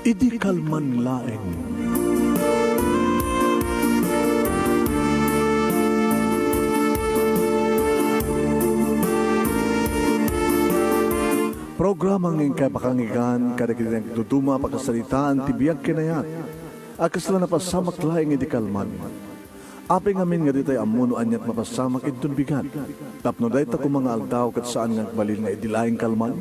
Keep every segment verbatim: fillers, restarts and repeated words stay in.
Idi kalman laeng. Programa nga inkay pakanggan kadagiti nagduduma a pakasaritaan ti biag ken ayat a kasla napasamak laeng idi kalman. Apay ngamin nga ditay ammo no aniat mapasamak inton bigat, tapno dayta koma nga aldaw ket saan nga agbalin nga idi laeng kalman?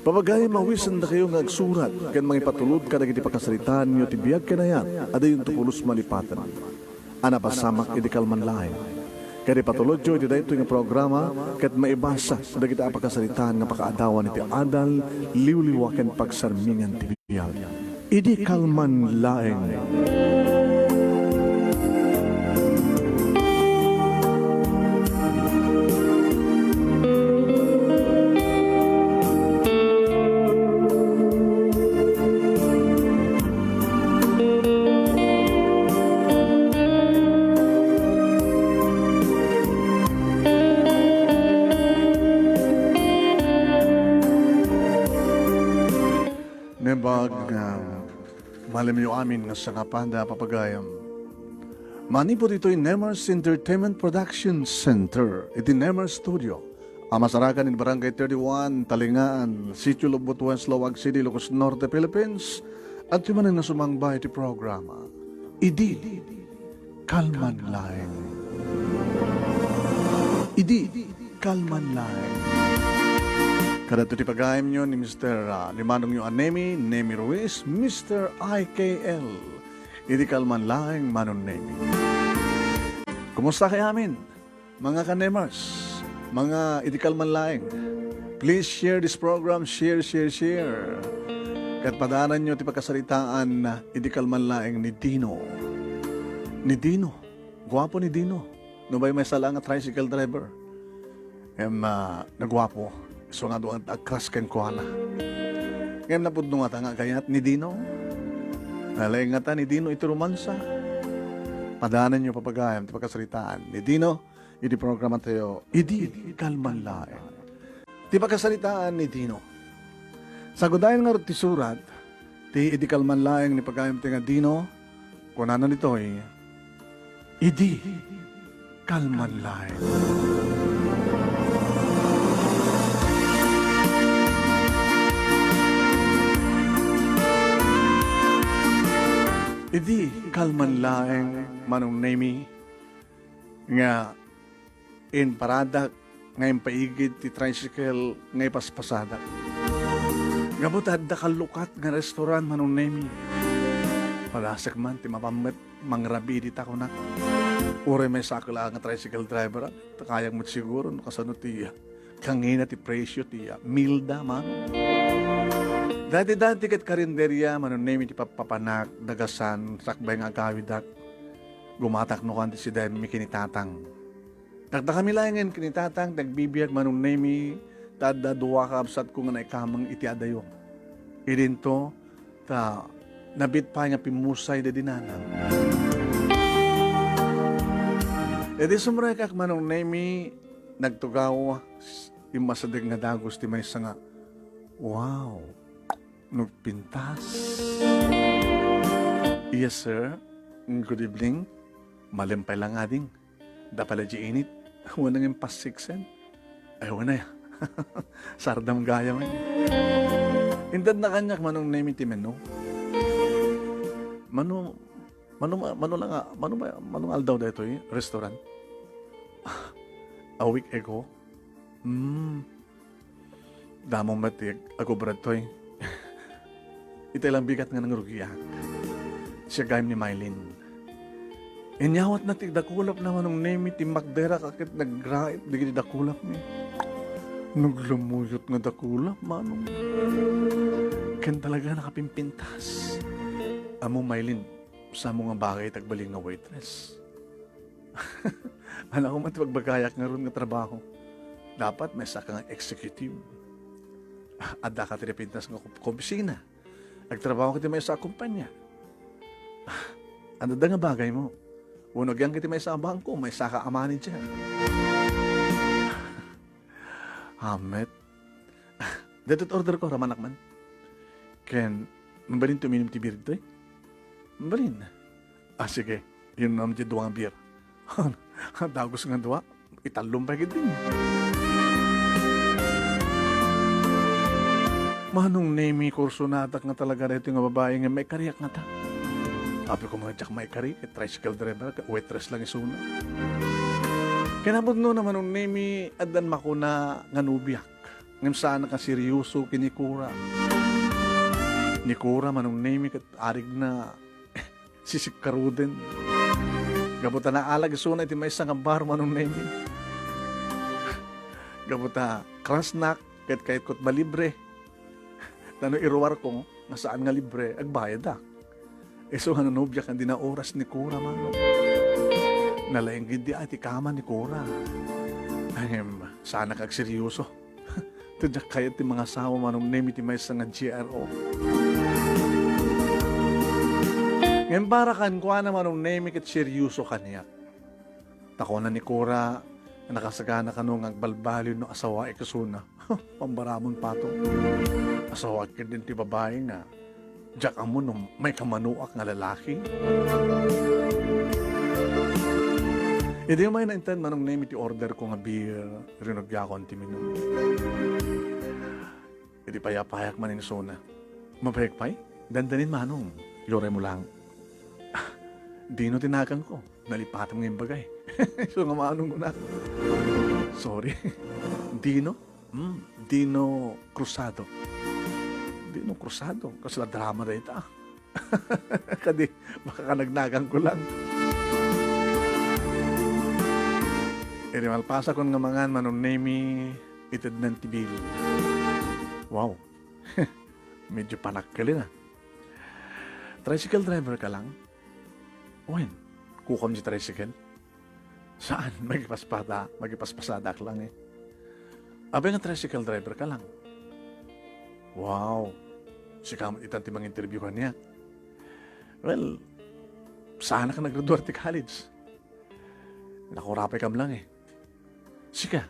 Papagayam, awisendakayo nga agsurat ken mangipatulod kadagiti pakasaritaanyo ti biag ken ayat a diyonto pulos malipaten a napasamak idi kalman laeng. Ket ipatulodyo iti daytoy nga programa ket maibasa dagiti a pakasaritaan nga pakaadawan iti adal, liwliwa ken pagsarmingan ti biag. Idi kalman laeng. Naimbag nga malimyo amin nga sangapada, papagayam. Manipud itoy Nemers Entertainment Production Center, iti Nemers Studio, a masarakan iti Barangay thirty-one, Talingaan, Sitio Lubot West, Laoag City, Ilocos Norte, Philippines, at manen nga sumangba iti programa. Idi kalman laeng. Idi kalman laeng. Kadagitoy ti pagayamyo ni Mister, ah, ni Manongyo a Nemi, Nemi Ruiz, Mister I K L. Idi kalman laeng, Manong Nemi. Kumusta kayo amin? Mga ka-Nemers, mga idi kalman laeng, please share this program, share, share, share. Ket padaananyo ti pakasaritaan idi kalman laeng ni Dino. Ni Dino. Guapo ni Dino. Nubay maysa la nga tricycle driver. Ngem, ah, naguapo. Isu nga adu nga agkras kenkuana. Ngem napudno ngata nga agayat ni Dino. Nalaing ngata ni Dino iti romansa. Padaananyo, papagayam, ti pakasaritaan ni Dino iti programa tayo, Idi Kalman Laeng. Ti pakasaritaan ni Dino. Sagudayan ngarud ti surat, ti Idi Kalman Laeng ni pagayam ti nga Dino, kunana ditoy, Idi Kalman Laeng. Idi kalman laeng, Manong Nemi, nga imparadak nga impaigid ti tricycle nga ipaspasadak. Gapu ta adda kallukat nga restaurant, Manong Nemi. Padasek man ti mapan met mangrabii dita, kunak. Uray maysak la nga tricycle driver, ta kayam met siguro no kasano ti kangina ti presyo ti, ah, milda, Manong. Dati-dati ket karinderya, Manong Nemi, ti pappapanak, dagasan, sakbay nga agawidak. Gumatak no kan ti sidaymi kinitatang. Dakdakami laengen kinitatang ti agbibiag, Manong Nemi, ta adda dua kabsatko nga naikameng iti adayo. Idinto, ta nabit pay nga pimmusay daydi nanang. Idi sumrekak, Manong Nemi, nagtugaw, immasideg nga dagus ti maysa nga, wow, nagpintas. Yes, sir. Good evening. Malem pay la ngarud. Dapala di init. Wen nangin passiksen. Ay, wen aya. Sardam gayam. Intedna kaniak, Manong Nemi, ti menu. Mano, mano, mano la nga, mano ba, mano nga aldaw daytoy, restaurant? A week ago? Hmm. Damo met ti ag-, agubra ditoy. Itay lang bigat nga nangrugiak. Siak gayam ni Mylene. Inyawatna ti dakulapna, Manong Nemi, timmakderak a ket nagraet dagiti dakulapmi. Naglamuyot nga dakulap, Manong. Ken talaga nakapimpintas. Amo, Mylene, samo nga bagay ti agbalin nga waitress. Ania koma ti pagbagayak ngarud nga trabaho? Dapat maysaka nga executive. Addaka ti napintas nga kom-, kaopisina. Agtrabaho ka ti maysa a kompanya. Ania adda nga bagaymo? Wenno agyangka ti maysa a bangko, maysaka a manager. Amet. Daytoy ti order ko, ramanak man. Ken, Mabalin ti uminum ti beer ditoy? Mabalin. Ah, sige. Inumam ti dua nga beer. Dagus nga dua. Itallom pay ketdi. Manong Nemi, kursonadak nga talaga daytoy nga babai nga maikariak ngata. Apay ko nga diak maikari, ket tricycle driver, ket waitress lang isuna. Kinapudno na, Manong Nemi, addan makuna nga nobiak. Ngem saanak a seryoso ken ni Cora. Ni Cora, Manong Nemi, ket arigna sisikkaruden. Gapu ta naalag isuna iti maysa nga bar, Manong Nemi. Gapu ta crushnak, ket kayatko ti malibre. Ta no iruarko nga saan nga libre, agbayadak. Isu nga nanobiak, dina oras ni Cora, Manong. Nalaing ketdi a ti kama ni Cora. Ahem, saanak agseryoso. Ta diak kayat ti mangasawa, Manong Nemi, iti maysa nga G R O. Ngem para kenkuana, Manong Nemi, ket seryoso kaniak. Ta kuna ni Cora, nakasagana kano nga agbalbaliw no asawaek isuna. Pambaramon, Pato. Asawaek ketdin ti babai nga diak ammo no maikamanoak nga lalaki. Idi umay na inted, Manong Nemi, ti order ko nga beer, rinugiakon ti menu. Idi payapayak man insuna. Mabayag pay? Dandanin, Manong. Iluray mo lang. Dino ti naganko. Nalipatam nga imbagay. So nga, Manong, kunak. Sorry. Dino? Hmm, Dino Cruzado. Dino Cruzado. Kasla drama dayta. Kadi, baka kanagnagan ko lang. Iti malpasakon nga mangan, Manong Nemi, itednan ti bill. Wow. Medyo panakkelin, ah. Tricycle driver ka lang? Wen, kukam ti tricycle? Saan? Magipaspada, magipaspasadak lang, eh. Apay nga tricycle driver ka lang? Wow. Sika met itan ti manginterview kaniak. Well, saanak a naggraduar ti college. Nakurapay kam lang, eh. Sika?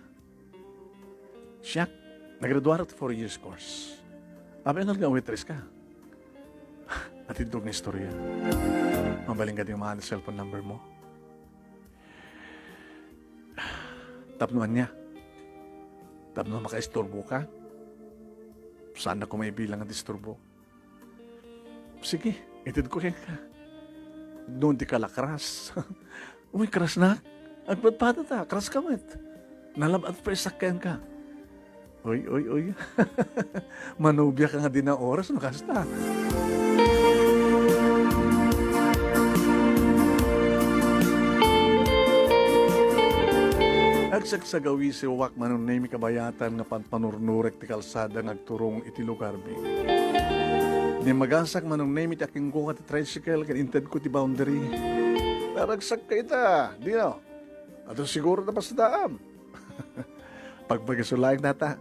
Siak, naggraduar ti four years course. Apay nga waitress ka? Atiddog nga istorya. Mabalin kadi nga mangan ti cellphone number mo? Tapno ania? Tapno makaisturbo ka? Saan na ko maibilang nga disturbo? Sige, itedko kenka. No, di ka la crush. Uy, crush na? Agpadpada ta, crush ka met. Nalab-at pa isak kenka. Uy, uy, uy. Manubia ka nga di na oras, no, kasta. Agsagsagawisiwak, Manong Nemi, kabayatan nga panpanurnurek ti kalsada nga agturong iti lugarmi. Nimmagasak, Manong Nemi, ti akingkuka ti tricycle ken intedko ti boundary. Naragsak ka ita, Dino. Adu siguro ta pasadaam. Pagpagasolina ta.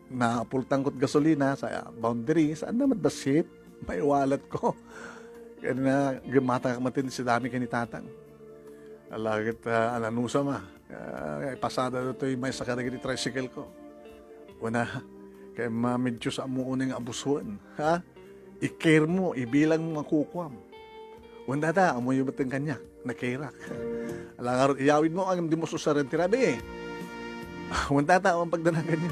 Napultangko ti gasolina sa boundary, saan na met bassit? Maiwalat ko. Ken na, gimmatangak met ti sidami ken ni Tatang. Ala ket, ah, ananusam a. Ah, ipasada datoy maysa kadagiti tricycle ko. Kuna, kay ma-, medyo sa mo unay nga abusoen, ha? I-care mo, ibilang mo nga kukuam. Wen data, ammoyo met kaniak, nakairak. Ala ngarud, iyawid mo, ngem dimo susaren ti rabii. Wen data, awan pagdanaganyo.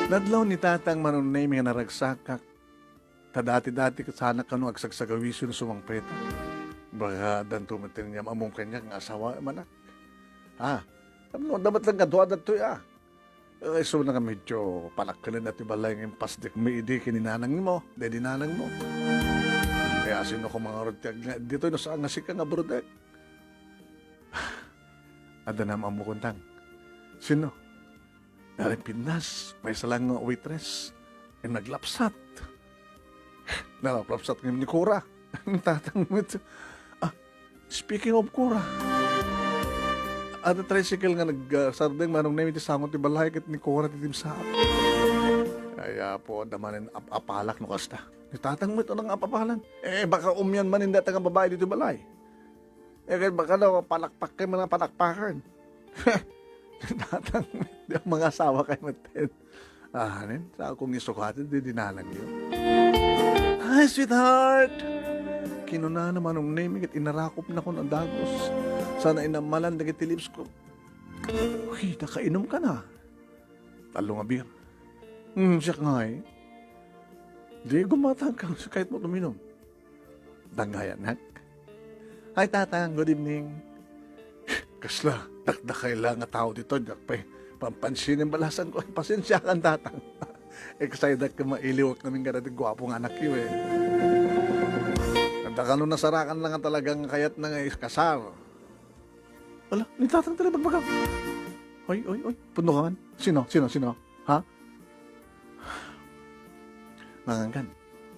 Nadlaw ni Tatang Manong Nemi nga naragsakak. Ta dati-dati ket saanak kano agsagsagawisyo no sumangpetak. Baka addanto met ti ammom kaniak nga asawa, manak. Ha? Tapno adda met lang kadua datoy, a. Eh, isuna nga medyo panakkelen ti balay nga impasdek mi idi ken ni nanangmo, daydi nanangmo. Kaya sino ko mangarud ti agna-, ditoy no saan nga sika nga brudek? Adda nam ammo kuntang. Sino? Naripinas, maysa lang nga waitress. Ay, naglapsat. Nalaplapsat ngayon ni Cora. Ang tatang mo ito. Ah, speaking of Cora, ada tricycle nga nag, ah, sardeng manong na iti sango ti balay ket ni Cora ti timsaak. Ay, apo, adda manen ap-apalak no kasta. Ni tatang mo ito nang ap-apalan. Eh, baka umyan man inda nga babae dito balay. Eh, kaya baka daw palakpak kayo, mga palakpakan. Tatang, di ang mga asawa kayo, mated. Ahanen, sa akong isukat, di dinalagyo. "Hi, sweetheart!" Kinunana Manong Nemi ket inarakopnakon a dagus. Sana inammalan dagiti lips ko. "Uy, nakainumka na." "Tallo nga beer." "Hmm, siak ngay." "Di gumatangka, kayatmo uminom." Dangayanak. "Hi, Tatang. Good evening." Kasla dakdakayla nga tao ditoy, diak pay pampansin, balasan ko. "Ay, pasensiakan, Tatang." Excited ka, mailiwak namin kada ti guapo nga anakyo, eh. Adda kano nasarakan lang nga talagang kayat na nga ikasar. Ala, ni Tatang talaga bagbaga. "Oy, oy, oy, puno ka man. Sino, sino, sino? Ha?" Nangangan.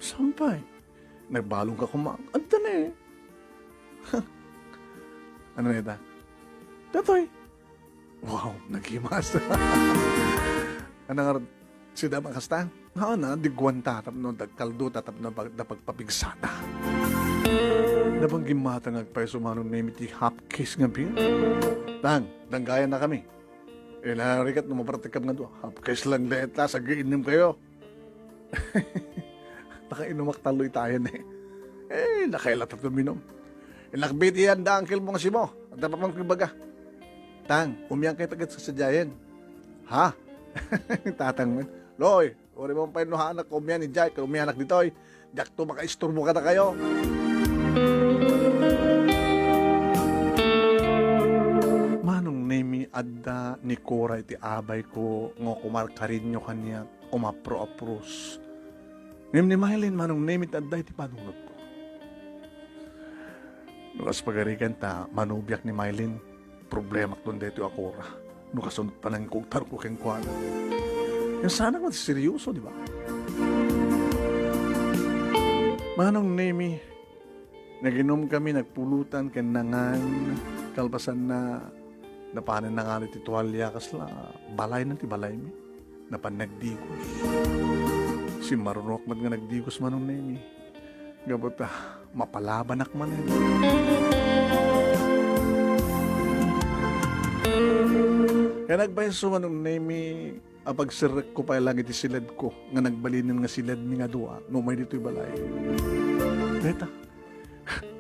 "Sampay." Nagbalong ka kuma. Adda ne. Ano na ita? Datoy. Wow, nagimas. Ano nga, sida makasta? Haan, digwan ta tapno dagkaldo ta tapno pag-, da pagpapigsada. Nabanggim mata nga agpayso Manong Nemi ti half case nga beer. "Tang, danggayan na kami." "Eh, narigat no mapartikam nga dua." "Half case lang deta, sagiinnem kayo." Nakainumak tallo itayan eh. Eh, nakaila tapno uminom. "Inakbit iyan da uncle mo nga simo. Adda pa man kibaga." "Tang, umian kayo pagkat sa sadiayen." "Ha?" Tatang man. "Loy, uri mo pay no haanak, umian idiay, ket umianak ditoy. Diakto makaisturbo kadakayo." Manong Nemi, adda ni Cora iti abayko nga kumarkarinyo kaniak, umapro-apros. Ngem ni Mylene, Manong Nemi, ti adda iti panunotko. No kas pagarigan ta manubiak ni Mylene, problemak don daytoy a Cora. No kasunod panangikugtarko kenkuana. Yan sana nga seryoso, di ba? Manong Nemi, naginom kami, nagpulutan, ken nangan, kalpasanna, napanen nangan iti tualia, kasla balay na ti balaymi. Napan nagdigos. Simmarunoak met nga nagdigos Manong Nemi. Gapu ta mapalabanak manen. Kaya nagpayso Manong Nemi, apagserrekko pay lang iti siledko nga nagbalinen nga siledmi nga dua no umay ditoy balay. Deta,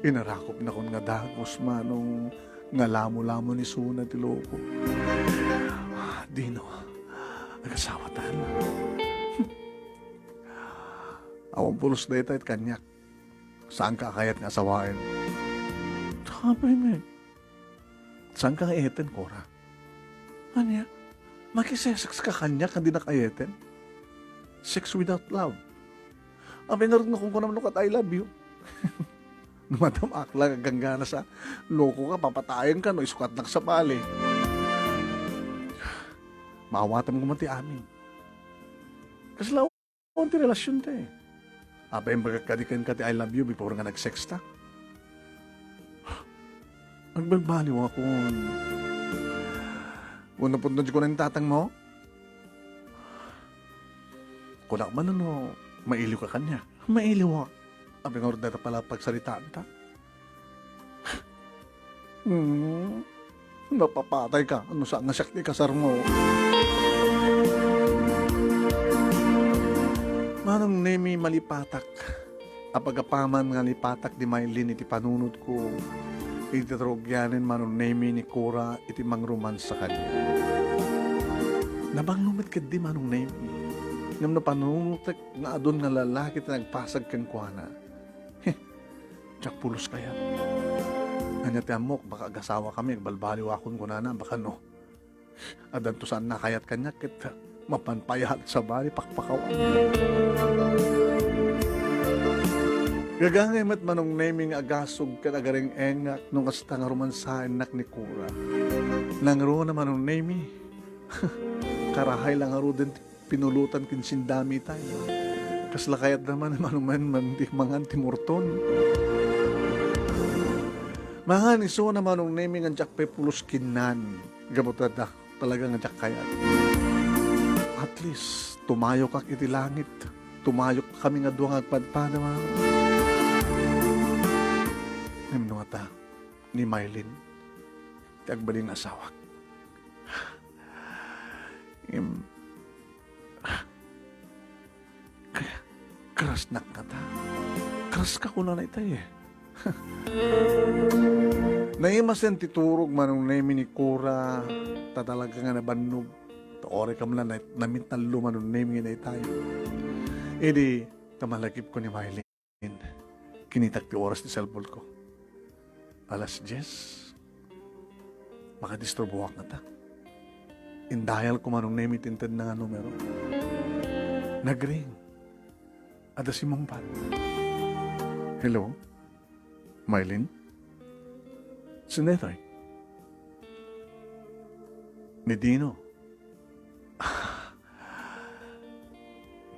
inarakopnakon nga dagus Manong nga lamo-lamo ni Suna ti loko. Dino, agasawatan. Awan pulos dayta it kaniak. Saanka a kayat nga asawaen? Apay met. Saanka nga iyeten, Cora? Ania? Makiseseks ka kaniak nga dinak iyeten? Sex without love. Apay ngarud nga kunkunam no kat I love you? No madam-ak lang agganggana sa loko ka, papatayen ka no isukat nak sa bali. Maawatam koma ti amin. Kasla ti relasyon ta eh. Apay imbagak kadi kenka ti I love you before nga nag-sex ta? Agbalbaliw akon. Wenno pudno di kunan tatang mo? Kunak man no mailiw ka kanya. Mailiw ka. Apay ngarud dayta pala pagsaritaan ta? Hmm. Mapapatay ka no saan nga siak ti ikasar mo. Manong Nemi, malipatak. Apagapaman nga nalipatak di Mylene iti panunotko, iti tarugyanen Manong Nemi ni Cora iti mangromansa kaniak. Nabanglo met ketdi Manong Nemi. Ngem no panunotek nga adun nga lalaki ti nagpasag kenkuana, heh, diak pulos kayat. Ania ti ammok, baka agasawakami, agbalbaliwakon kunana, baka no. Addanto saan a kayat kaniak ket mapan pay a sabali pakpakawan. Gagangay met Manong Nemi nga agasog ken agareng-engak no kasta nga romansaennak ni Cora. Nangruna Manong Nemi. Karahay la ngaruden ti pinulotan ken sindami itay. Kasla kayatda man, mano man, man di mangan ti murton. Mangan isuna Manong Nemi nga diak pay pulos kinnan. Gapu ta da, talaga nga diak kayat. At least, tumayokak iti langit. Tumayok kami nga dua nga agpadpada, Manong. Ngem no ata, ni Mylene, ti agbalin nga asawak. Ngem, Crush-nak ngata. Crush-ka kunana itay, eh. Naimasen ti turog manong Nemi ni Cora, ta talaga nga nabannog. Ta uray kam la na-, namintallo manong Nemi nga itay. Idi, ta malagipko ni Mylene. Kinitak ti oras ti cellphone-ko. Alas dies. Makadisturboak ngata. Indial-ko manong Nemi ti intedna nga numero. Nag-ring. Adda simmungbat. Hello? Mylene? Sino daytoy? Ni Dino.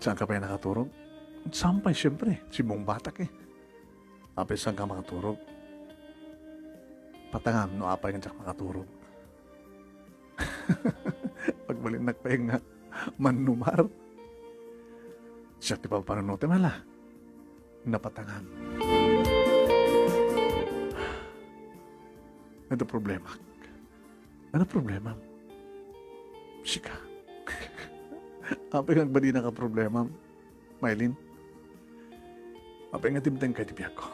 Saanka pay nakaturog? Saan pay, siyempre. Simmungbatak, eh. Apay, saanka makaturog? Patangam no apay nga diak makaturog. Pagbalinnak pay nga mannumar. Siak ti pampanunotem, ala. Napatangam. Adda problemak. Ano problemam? Sika. Apay nga agbadinaka problemam, Mylene? Apay nga dimtengka iti biagko?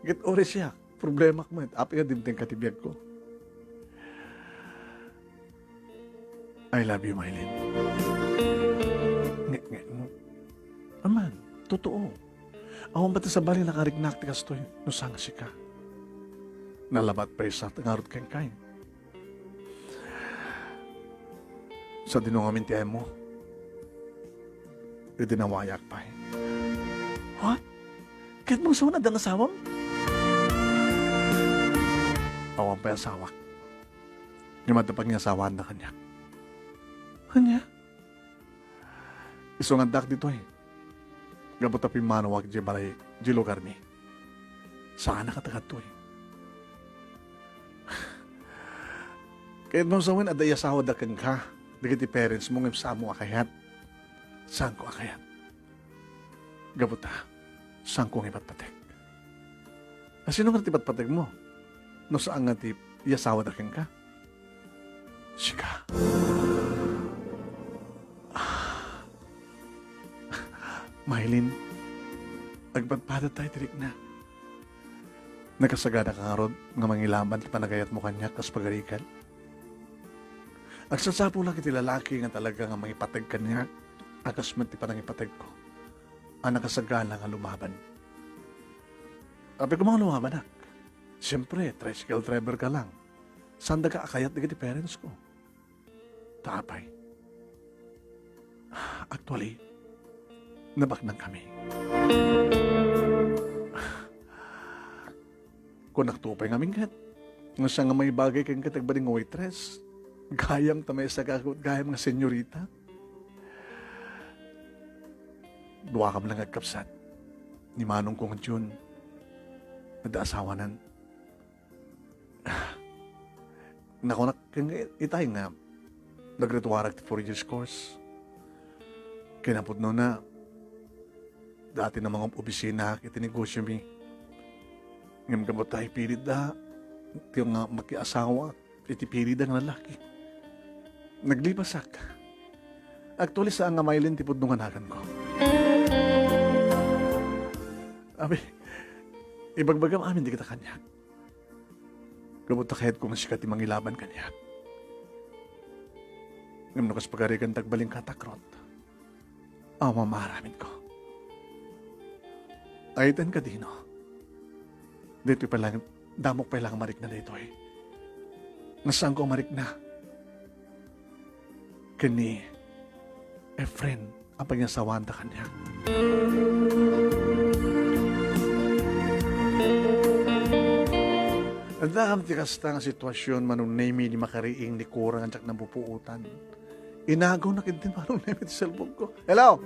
Ket uray siak, problemak met. Apay nga dimtengka iti biagko? I love you, Mylene. Nge-, nge-, no. Aman, totoo. Awan pay ti sabali nakariknak ti kastoy, no saan nga sika. Nalabat pay sa ngarud kenkay. Sadino ngamin ti aymo? Idi nawayak pay. What? Ket mo sa adda asawam? Awan pay asawak. Ngem adda pangiasawaanna kaniak. Ania? Isu nga addaak ditoy. Gapu ta pimmanuak diay balay, diay lugarmi. Saanak a taga ditoy. Kayatmo sa wen adda iyasawada kenka, dagiti parents mo ngem saanmo a kayat. Saanko a kayat. Gapu ta, saanko nga ipatpateg. A, sino nga ti patpategmo? No saan nga ti iyasawada kenka? Sika. Ah. Mylene, agpadpadatayo ti rikna. Nakasaganaka ngarud nga mangilaban ti panagayatmo kaniak kas pagarigan? Agsasapulak iti lalaki nga talaga nga mangipateg kaniak, a kas met ti panangipategko a nakasagana nga lumaban. Apay koma nga lumabanak? Siyempre, tricycle driver ka lang. Saandaka a kayat dagiti parents ko? Ta apay? Actually, nabaknang kami. Kunak to pay ngamin ket, no saan nga maibagay kenka ti agbading nga waitress, gayam ta maisagaka gayam nga senyorita. Duakam lang nga agkabsat. Ni manongko nga Jun, adda asawanan. Nakunak ken itay nga naggraduarak ti four years course. Kinapudnona, dati na mangop-obisinaak iti negosiomi. Ngem gapu ta ipilitda ti nga makiasawa iti pilida nga lalaki. Naglipasak. Actually, saan nga Mylene ti pudno nga naganko. Abi, ibagbagam amin dagita kaniak. Gapu ta kayatko nga sika ti mangilaban kaniak. Ngem no kas pagarigan ti agbalin katakrot, awan maaramidko. Ay, ten ka, Dino. Ditoy pay lang, damok pay lang marikna daytoy. Nga saanko a marikna ken ni Efren a pangiasawaanta kaniak. Addaam ti kasta nga sitwasyon, Manong Nemi, ni makariing ni Cora nga diak napupuotan. Inagawnak idi, Manong Nemi, ti cellphone ko. Hello?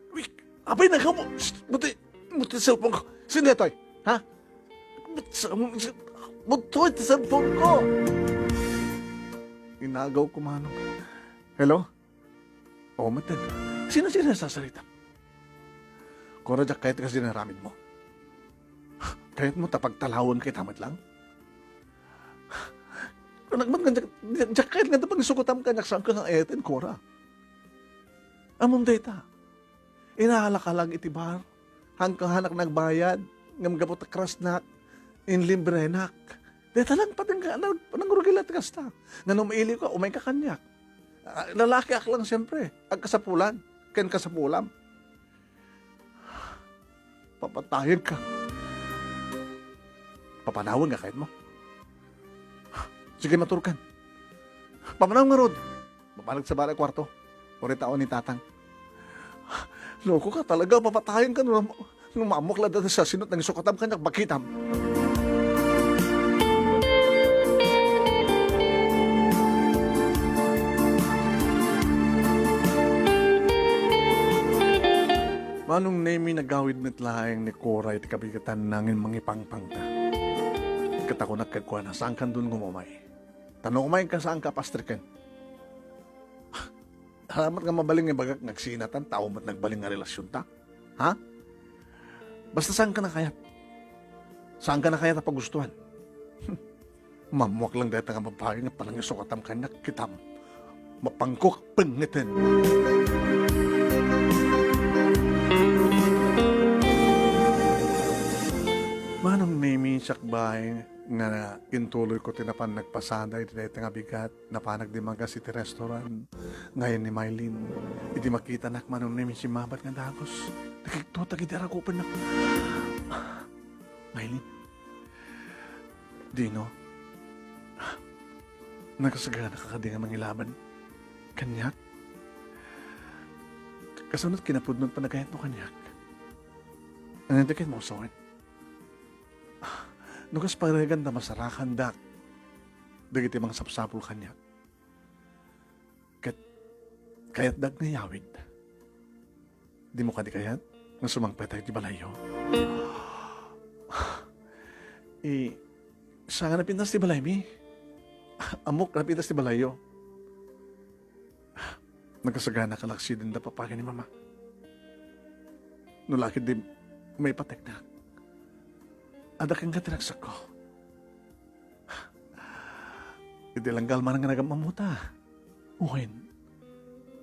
Uy, apay, nagaw mo. Shh, buti, buti cellphone ko. Sino daytoy? Ha? Buti, buti ti cellphone ko. Inagaw ko, Manong. Hello? O, mated. Sino, sino sasarita? Cora, diak kayat ti kas di naramid mo. Kayat mo ta pagtalawen ka ita met lang? Anak, man nga diak, diak kayat nga ta pangsugatan kaniak, saan ka nga ayaten, Cora? Ammom dayta. Inaalak-alak iti bar. Hangkahanak nagbayad, ngem gapu ta krasnak, inlimbrenak. Dayta lang pati nga nag-, nangrugila ti kasta. Nga no mailiwka, umayka kaniak. Ah, lalakiak lang, siyempre. Agkasapulan. Ken kasapulam. Papatayenka. Papanawen nga kayatmo. Sige, maturkan. Papanawen ngarud. Mapalag sa balay kwarto. Uray tao ni Tatang. Loko ka talaga, papatayenka no, no maammoak la dayta siasino't nangisakutam kaniak, bakitam. Manong Nemi, nagawid met laeng ni Cora iti kabigetanna ngem mangipangpangta. Ket kunak kenkuana, saankan dun nga umay. Ta no umayka, saanka a pastriken. Salamat nga mabalin nga ibagak nga agsinatan, tao met nagbalin nga relasionta. Ha? Basta saanka a kayat. Saanka a kayat a pagustuan. Maammoak lang dayta nga babai nga panangisukatam kaniak, kitam. Mapangkok pengngeten. Manong Nemi, sakbay nga intuloyko ti napan nagpasada iti dayta nga bigat. Napanak dimmagas iti restaurant. Ngayon ni Mylene, idi makitanak, Manong Nemi, simmabat nga dagus. Nakigtotak iti arakupennak. Mylene, Dino, nakasaganaka kadi nga mangilaban kaniak? Kasano ti kinapudno ti panagayatmo kaniak? Ania ti kayatmo a sawen? No kas pagarigan ta masarakandak dagiti mangsapsapul kaniak. Ket kayatdak nga iyawid. Dimo kadi kayat nga sumangpet iti balayyo? Eh, saan nga napintas ti balaymi? Ammok, napintas ti balayyo. Nakasaganaka laksiden da papa ken ni mama. No la ketdi maipateknak, adda kenka ti ragsakko. Idi lang kalman nga nagam-ammota. Wen,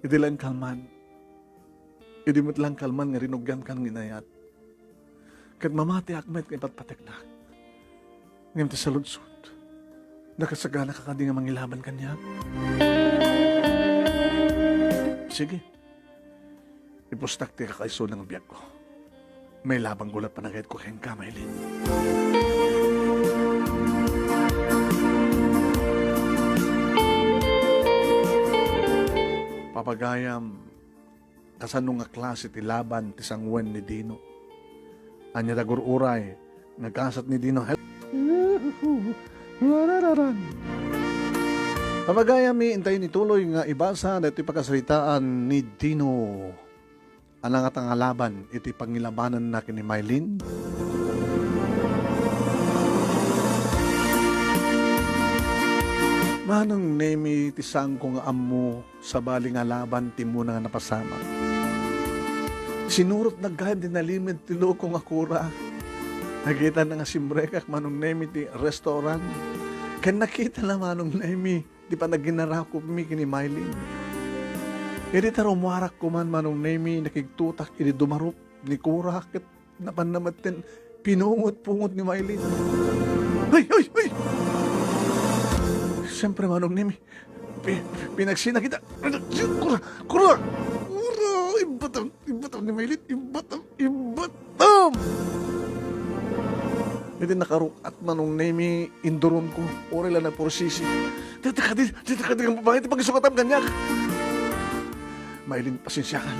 idi lang kalman. Idi met lang kalman nga rinugiankan nga inayat. Ket mamatiak met nga ipatpateknak. Ngem ti saludsod, nakasaganaka kadi nga mangilaban kaniak? Sige. Ipustak ti kakaisuna nga biagko. Mailabanko la ti panagayatko kenka, Mylene. Papa gayam, kasano nga klase ti laban ti sanguen ni Dino? Ania ti agur-uray nga gasat ni Dino? Hel- Papa gayam, intayon ituloy nga ibasa daytoy pakasaritaan ni Dino. Ania ngata nga laban iti pangilabananna ken ni Mylene? Manong Nemi, ti saanko nga ammo, sabali nga laban ti immuna nga napasamak. Sinurotna gayam ti nalimed ti loko nga kura. Nakitana nga simrekak, Manong Nemi, ti restaurant. Ken nakitana, Manong Nemi, ti panaginarakupmi ken ni Mylene. Idi ta rummuarak koman, Manong Nemi, nakigtotak idi dumarup ni kura ket napanna metten pinungot-pungot ni Mylene. Ay, ay, ay! Siyempre, Manong Nemi, pi-, pinagsina kita. Kura! Kura! Kura! Ibatam! Ibatam ni Mylene! Ibatam! Ibatam! Idi nakaruk-at, Manong Nemi, induronko, uray la nagpursisi. Dita kadi, dita kadi nga babai ti pagisukatam kaniak. Mylene, pasensiakan.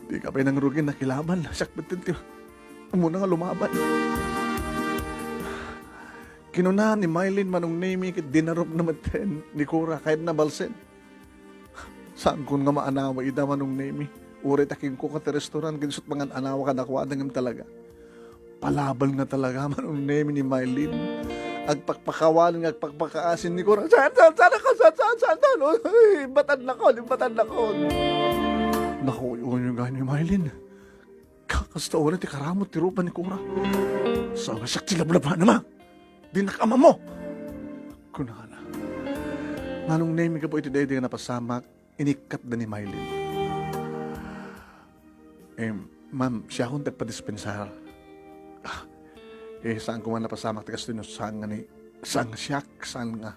Dika pay nangrugi, nakilaban. Siak metten ti umuna nga lumaban. Kinuna ni Mylene, Manong Nemi, ket dinarupna metten ni kura, kayatna balsen. Saankon nga maanawa ida, Manong Nemi. Uray ta kinkuka ti restaurant, ket isu ti mangan-anawa kadakuada ngem talaga. Palaban nga talaga, Manong Nemi, ni Mylene. Agpakpakawan nga agpakpakaasin ni kura. Saan, saan, saan ako? Saan, saan, saan, saan? Uy, batannakon, batannakon. Naku, uy, uy, uy, ni Mylene. Kakasta uray ti karamut ti rupa ni kura. Sao nga siak ti lablabana, ma? Dinak ammo! Kunana. Manong Nemi, gapu iti daydi nga napasamak, inikkatda ni Mylene. Eh, ma'am, siakon ti agpadispensar. Ah, eh, saan ko man napasamak ti kastoy no saan nga ni, saan nga siak, saan nga.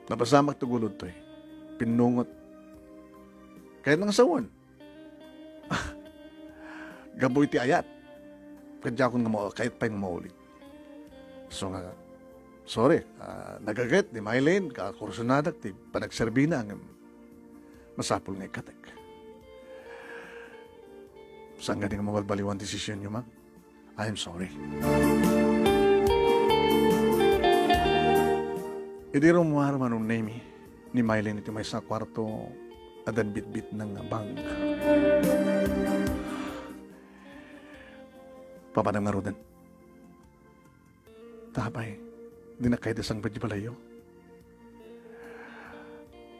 Napasamak ti gulod toy. Pinnungot. Kayatna nga sawen. Ah, gapu iti ayat. Kadiakon nga mao-, kayat pay nga maulit. So nga, sorry, ah, nagaget ni Mylene, kakursunadak ti panagserbina, ngem masapul nga ikkatek. Saan nga di nga mabalbaliwan ti desisionyo, ma'am? I am sorry. Idi rummuar Manong Nemy ni Mylene iti maysa a kuarto, addan bitbitna nga bag. Papanam ngaruden. Tapay, dinak kayat a sangpet ti balayyo.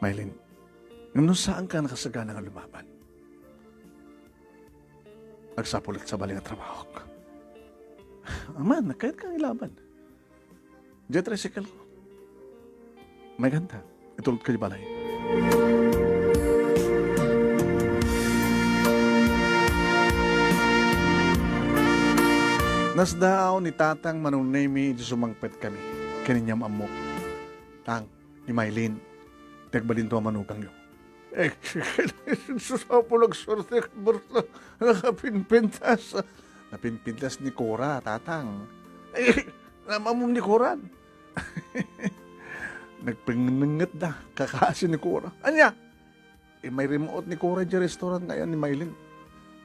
Mylene, ngem no saanka a nakasagana nga lumaban, agsapulek sabali nga trabahok. Aman, kayatko nga ilaban. Diay tricycle ko. Maikanta, itulodka idiay balay. Nasdaaw ni Tatang Manong Nemy idi sumangpetkami ken inyam-ammok. Tang, ni Mylene, ti agbalinto a manugangyo. Eh, sus, apo, nagsuertek, basta nakapinpintas. Napinpintas ni Cora, Tatang. Eh, namamum ni Cora. Nagpingnengnetda, kakaasi ni Cora. Ania? Eh, may rimuot ni Cora idiay restaurant nga ayan ni Mylene.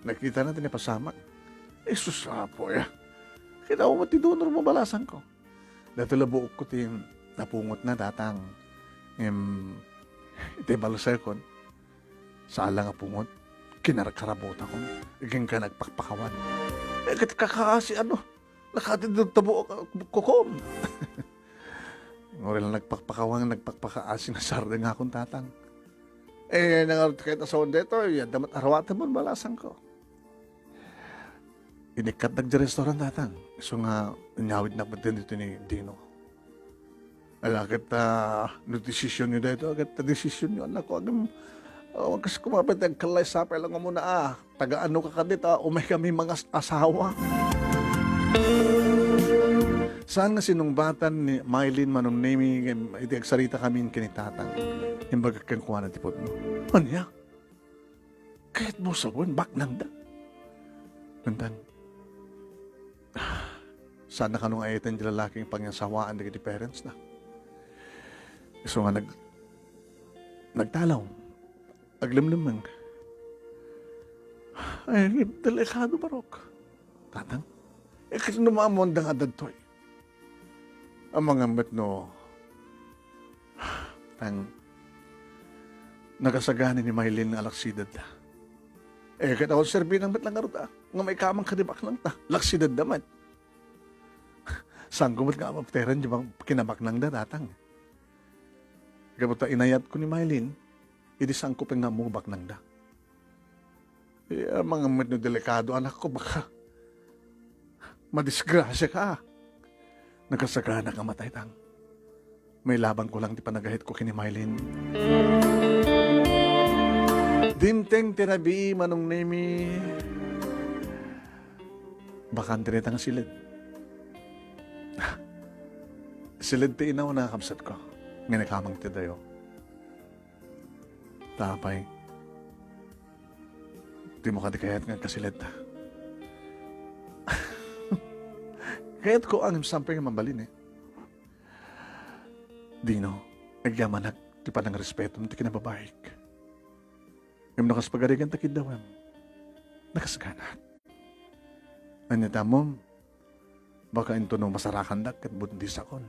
Nakitana ti napasamak. Eh, sus, apo, ya. Kitaem met ti donor mo, balasangko. Daytoy la buokko ti napungotna, Tatang. Ngem, iti balsekon, saan la nga pungot, kinarkarabutakon, agingga nagpakpakawan. Eh, ket kakaasi, ano, nakatindog ta buok, kukom. Ngem la nagpakpakawan, nagpakpakaasi, nasardengakon, Tatang. Eh, nangarud kayat a sawen daytoy, adda met arawatemon, balasangko. Inikkatdak idiay restaurant, Tatang. Isu nga inyawidnak met ditoy ni Dino. Ala, ket, ah, no desisionyo daytoy, ket desisionyo, anakko, agem, ah, kas kumapit, agkallay sapay lang umuna, ah. Taga-ano ka kadit, ah, umay kami mga as-, asawa. Saan nga sinungbatan ni Mylene Manong Nemy, iti agsarita kami ken ni Tatang. Imbagak kenkuana ti pudno. Ania? Kayatmo sawen, baknangda. Kuntan, saan na kano nga ayatan ti lalaki nga pangyasawaan dagiti parents na. Isu nga nag-, nagtalaw, aglemlemmeng. Ay, delikado, barok. Tatang, eh, ket no maammoanda nga adda daytoy. Amangan met no, tang, nakasagana ni Mylene nga alaksidadda. Eh, ket awan serbina met la ngarud, ah, nga maikamang kadi baknangta. Laksidadda met. Saanko met nga amapteran ti bak-, kinabaknangda, Tatang. Gapu ta inayatko ni Mylene, idi saanko pay nga ammo baknangda. Eh, amangan met no delikado, anakko, baka madisgrasiaka. Nakasagana nga matay, Tang. Mailabanko lang ti panagahitko ken ni Mylene. Dimteng ti rabii, Manong Nemy. Bakante dayta nga siled. Siled ti inaw na, kabsatko. Nga naikamang ti dayo. Tapay. Dimo kadi kayat nga agkasiled ta. Kayatko ngem saan pay nga mabalin, eh. Dino, agyamanak ti panangrespetom ti kinababaik. Ngem no kas pagarigan ta kiddawem, nakasaganak. Ania ti ammom? Baka intono masarakandak ket bundisakon.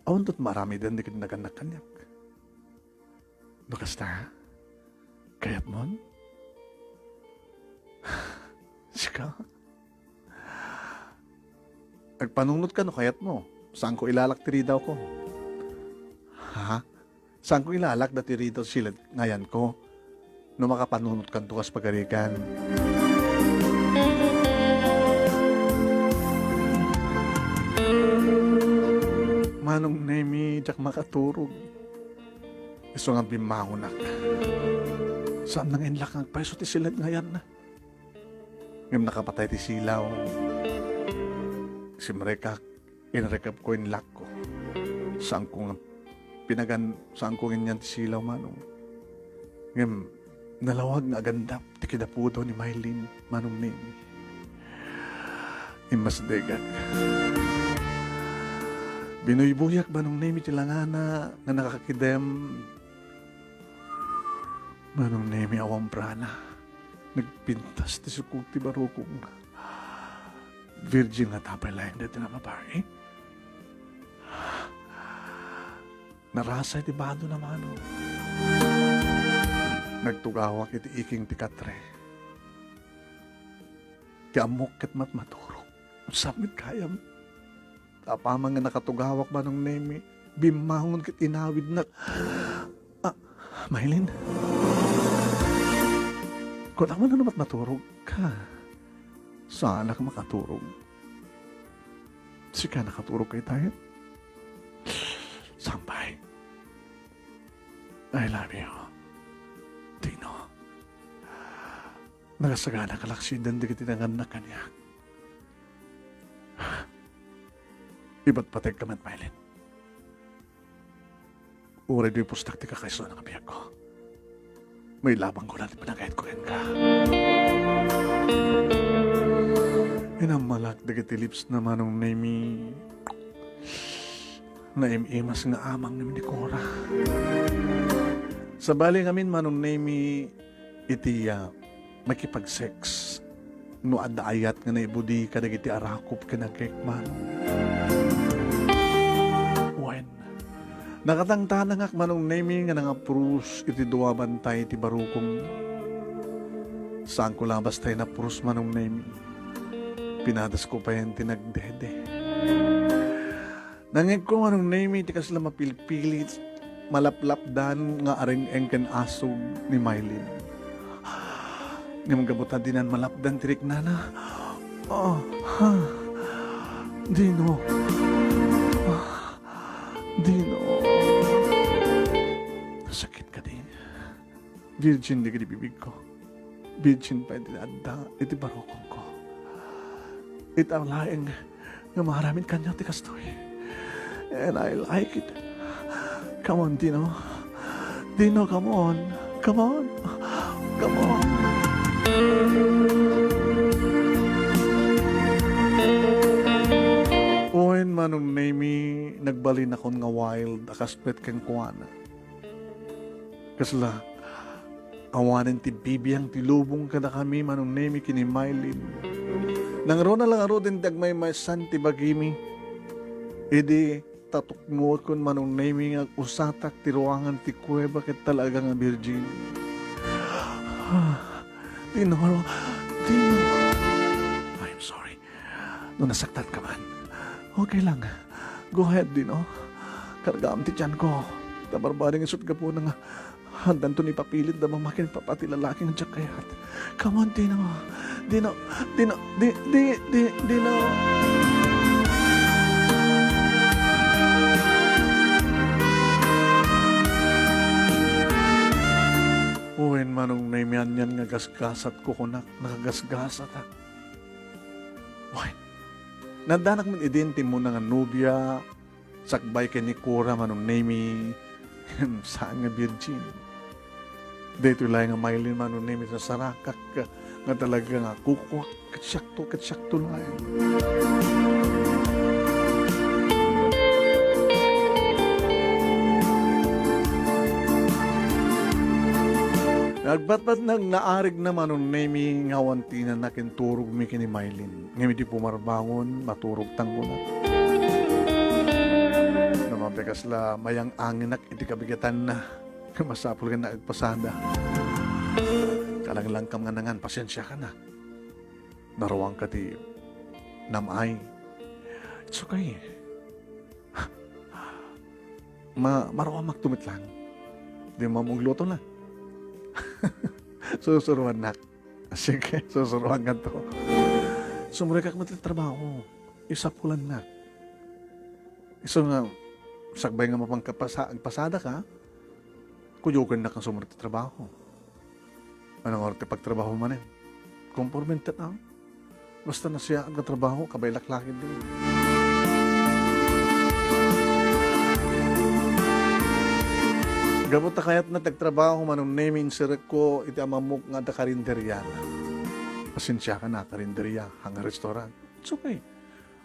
Awan tot maaramiden dagiti nagannak kaniak. No kasta, kayatmon? Sika? Agpanunotka no kayatmo. Saanko ilalak ti ridawko. Ha? Saanko ilalak dati ridaw siled nga ayanko no makapanunotkanto kas pagarigan. Manong Nemy, diak makaturog. Isu nga bimmangonak. Saan nga inlak nga agpayso ti siled nga ayanna. Ngem nakapatay ti silaw. Simrekak, inrekapko, inlakko. Saanko nga pinagan-, saanko nganyan ti silaw, Manong. Ngem nalawag nga agandap ti kinapudaw ni Mylene, Manong Nemi. Immasdegak. Binuybuyak, Manong Nemi, ti langana nga nakakidem. Manong Nemi, awan prana. Nagpintas ti sukog ti barukong. Virgin ngata pay laeng daytoy nga babai. Narasay ti badona, Manong. Nagtugawak iti iking ti katre. Ti ammok ket matmaturog. Sapay gayam. Apaman nga nakatugawak, Manong Nemi, bimmangon ket inawidnak. Ah, Mylene? Kunak man, ano, matmaturog ka? Saanak makaturog. Sika nakaturog kay tayo? Sampay. I love you, Dino. Nakasagana ka laksidan dagiti nangannak kaniak. Ipatpategka met, Mylene. Uray di pustak ti kakaisuna nga biagko. Mailabangko la ti panagayatko kenka. Inammalak dagiti lips na, Manong Nemi. Naim-imas nga amang ni Cora. Sabali ngamin, Manong Nemi, iti, ah, makipag-sex no adda ayat nga naibudi kadagiti arakop ken agkekman. Wen, nakatangtanangak, Manong Nemi, nga nangapurus iti dua bantay ti barukong. Saanko la basta inapurus, Manong Nemi. Pinadasko payen ti nagdede. Nangngegko, Manong Nemi, ti kasla mapilpilit, malaplapdan nga areng-eng ken asug ni Mylene. Ngem gapu ta dinan malapdan ti riknana. Ah, ha. Dino. Ah, Dino. Nasakit kadi. Virgin dagiti bibigko. Virgin pay ti adda iti barukongko. Ita laeng nga maaramid kaniak ti kastoy. And I like it. Come on, Dino. Dino, come on. Come on. Come on. Wen, Manong Nemi, nagbalinakon nga wild a kastoy kenkuana. Kasla, awanen ti bibiang ti lubong kadakami, Manong Nemi, ken ni Mylene. Nangruna la ngaruden ti agmaymaysan ti bagimi. Idi tatuknoekon, Manong Nemi, nga ag-usatak ti ruangan ti kuweba ket talaga nga birgin. Dino, Dino. I'm sorry. No nasaktanka man, okay lang. Go ahead, Dino. Kargaam ti tiyanko. Ta barbareng isut' gapuna nga addanto ni papilit da mama ken papa ti lalaki nga diak kayat. Come on, Dino. Dino, Dino, di, di, di, Dino. Wen, Manong Nemi, anian nga gasgasat, kukunak, nakagasgasatak. Wen, naaddanak met idin ti immuna nga nobia, sakbay ken ni Cora, Manong Nemi, saan nga birgin. Daytoy laeng nga Mylene, Manong Nemi, nasarakak nga talaga nga kukuak, ket siakto, ket siakto laeng. Nagbatbat nang naarig na, Manong Nemi, nga awan ti inannak inturogmi ken ni Mylene. Ngem idi pumarbangon, maturogtan kunak. Namapikas la mayang-anginak iti kabigatanna. Masapul nga agpasada. Kalanglangkam nga nangan, pasiensiakan a. Naruangka ti nam-ay. It's okay. Ma-, maruamak to met lang. Di mamugluto na. Susuruannak. Sige, susuruan ka to. Sumrekak met ti trabaho. Isapulannak. Isu nga, sakbay nga mapangkapasa-, agpasadaka, Kuyogennak nga sumrek ti trabaho. Ania ngarud ti pagtrabaho manen? Komporme ti tao. Basta nasayaat nga trabaho, kabaelak laeng di. Gapu ta kayatna ti agtrabaho, Manong Nemi, inserekko iti amammok nga adda karinderiana. Pasensiakan a, karinderia, nga restaurant. It's okay.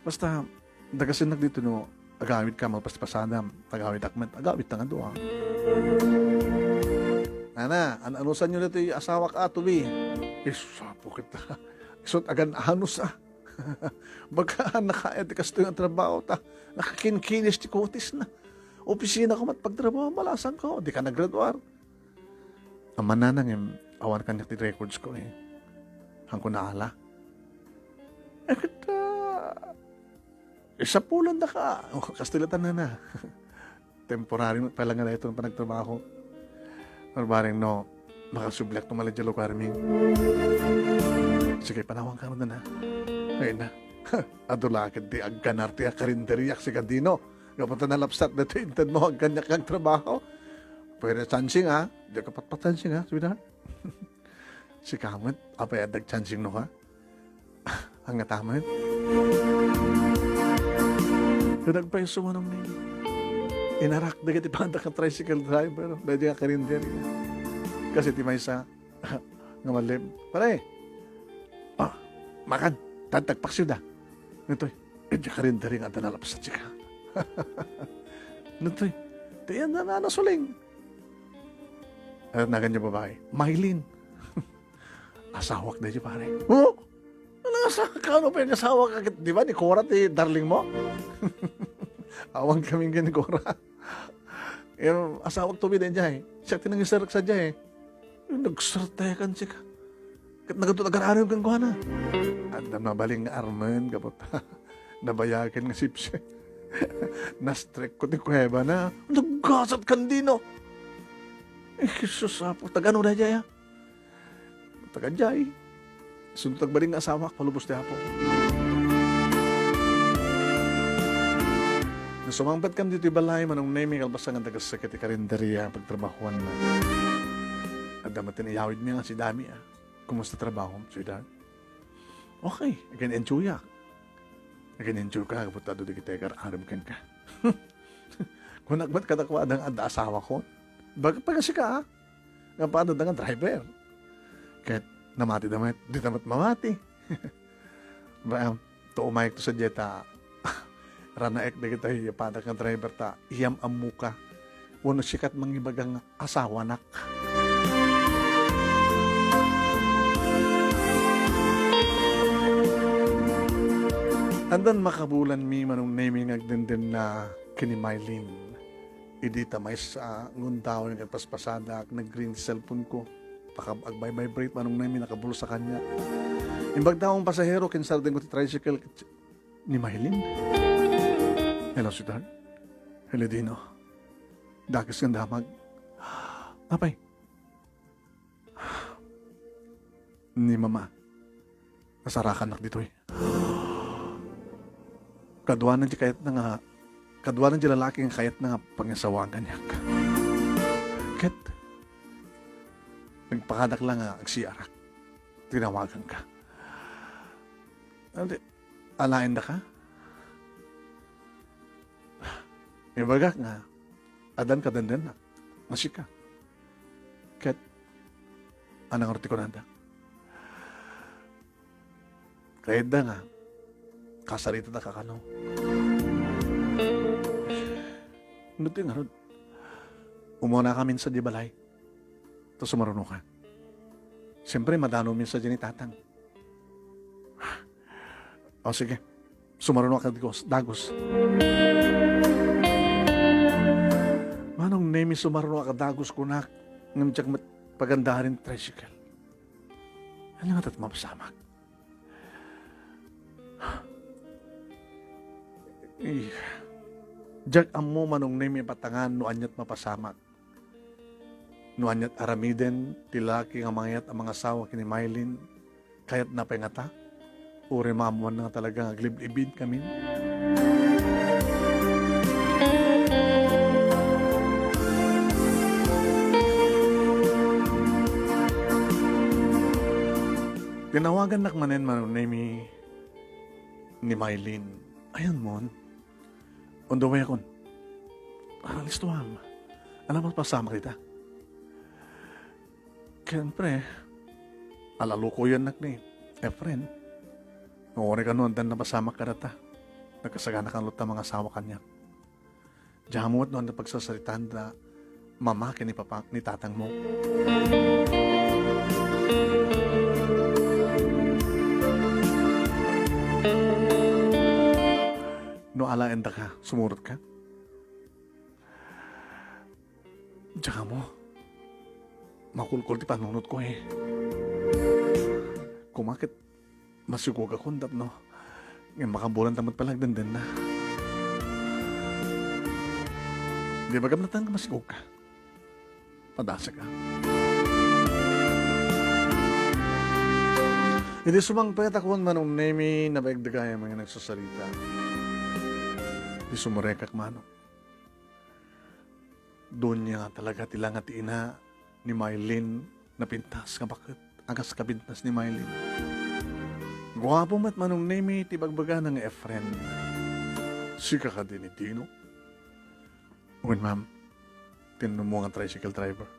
Basta, dagasennak ditoy no agawidka, malpaspasadam, agawidak met, agawidta nga dua. Nana, an-anusanyo ditoy asawak a, Toby? Isu, apo kita. Isut' agan-anus a. Baga nakaaya ti kastoy nga trabaho ta nakakinkinis ti kutisna. Opisina ko met pagtrabaho, malasanko, dika naggraduar. Amanana ngem awan kaniak ti records ko, eh. Hanko naala. Eh, ket, ah, isapulandaka. Oh, kastoy latta, nana. Temporary met pay la nga daytoy panagtrabaho. Barbareng no, makasubliak tumali diay lugarmi. Sige, panawanka ngarud, nana. Ay na. Adu la ket ti agganar ti karinderiak, sika Dino. Gapu ta nalapsat daytoy intedmo, agkaniak nga agtrabaho. Pwede chancing, ah. Diak patpachancing, ah, sweetheart. Sika met, apay adda agchancing no ka? Angata met. Ket agpayso, Manong Nemi. Inarak dagiti padak nga tricycle driver, daydi nga karinderia. Kasi ti maysa, nga malem, "Pare, ah, makan, tantag paksiw da." Natoy, "Idiay karinderi nga adda nalapsat, sika." Natoy, "Ti iyan na nasuling." Ano nagan diay babai? "Maylin." "Asawak daydi, pare." "Oh? Ano nga sa-, kaano pay nga asawak ka? Di ba ni Cora ti darling mo?" Awan kami ken ni Cora. Yung asawak Toby daydiay. Siak ti nangiserrek sadiay. Nagsertekan sika. Ket nagadto agar-aram kenkuana. Adda mabalin nga armen, gapu ta nabayagen nga sipsip. Nastrekko ti kuwebana. Naggasat kan Dino. Eh, Jesus, apo, tagano daydiay, ah? Tagadiay. Isunto ti agbalin nga asawak, palubos ti Apo. No sumangpetkami ditoy balay, Manong Nemi, kalpasan nga dagsa ket ti karinderia pagtrabahuanna. Adda met ti iyawidmi nga si Dami, ah. Kumusta trabahom, sweetheart? Okay, again, enjoy, ah. Again, enjoy ka, gapu ta adu dagiti agar-aram kenka. Kunak met kadakuada nga adda asawakon. Baga pa sika, ah. Nga paano da nga driver? Ket namati da met, di da met mamati. Ba, to umayek to sadiay ta ranaek dagitoy padak nga driver ta iyam-ammoka. Wenno sikat mangibaga nga asawanak. Addan makabulanmi, Manong Nemi, nga agdendenna ken ni Mylene. Idi ta maysa nga undawen nga agpaspasadak, nag-ring ti cellphone ko. Pakab-, agvibrate, Manong Nemi, nakabulsa kaniak. Imbag ta awan pasahero, ket sardengko ti tricycle, ket ni Mylene. "Hello, sweetheart." "Hello, Dino. Dakes nga damag." "Apay?" "Ni Mama, nasarakannak ditoy. Kaduanan ti kayatna nga, kaduanan ti lalaki nga kayatna nga pangisawagan kaniak. Ket nagpakadak la nga agsiarak. Tinawaganka. Adi, alaendaka?" Ibagak nga, addan kadendennak nga sika. Ket, ania ngarud ti kunada? Kayatda nga, kasaritada ka kano. No ti ngarud, umunakamin sadiay balay. Ta sumarunoka. Siyempre, madanomin sadiay ni Tatang. O, sige. Sumarunoak a dagus, dagus. Manong Nemi, sumarunoak a dagus, kunak. Ngem diak met pagandaaren ti tricycle. Ania ngata ti mapasamak? Eh, diak ammo, Manong Nemi, batangan no aniat mapasamak. No aniat aramiden ti lalaki nga mangayat a mangasawa ken ni Mylene, kayatna pay ngata? Uray maammoanna nga talaga nga aglib-ibinkamin? Tinawagannak manen, Manong Nemi, ni Mylene. Ayan mon. On the way akon. Aral istuam. Alam mo, pasamak dita. Siyempre, alalukoyannak ni Efren. Nga uray kano, addan napasamak kadata. Nagkasagana kano ta mangasawa kaniak. Diak ammo met no ania pagsasaritaan da mama ken ni papa ni tatangmo. No alaen daka, sumurot ka? Diak ammo. Makulkol ti panunotko, eh. Koma ket masigugakon tapno ngem makabulan ta met pala agdendenna. Di bagam natan nga masigugka. Padasaka. Idi sumangpet a kuan, Manong Nemi, nabaigda gayam nga nagsasarita. Di sumurekak, Manong. Donya talaga ti langa ti ina ni Mylene, napintas nga baket a kas kabintas ni Mylene. Guapo met, Manong Nemi, ti bagbagana nga Efren. Sika kadi ni Dino? Wen, ma'am. Ti inummo nga tricycle driver.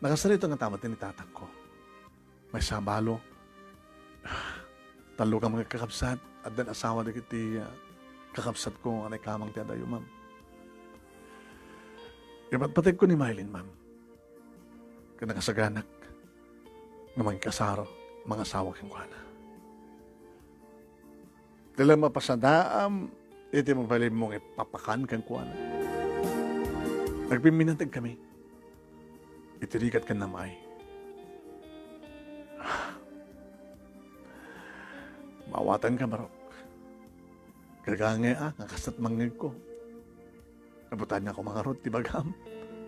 Nakasarita nga tamat ni tatangko. Maysa a balo. Tallo kami nga kakabsat. Addan asawa dagiti, ah, kakabsatko nga naikamang ti adayo, ma'am. Ipatpategko ni Mylene, ma'am. Ket nakasaganak nga mangikasar, mangasawa kenkuana. Ti la mapasadaam iti mabalinmo nga ipapakan kenkuana. Nagpimminateg kami iti rigat ken namay. Maawatanka, Barok. Gagange a nga kastat mangngegko. Nabutanna ko mangarud ti bagam.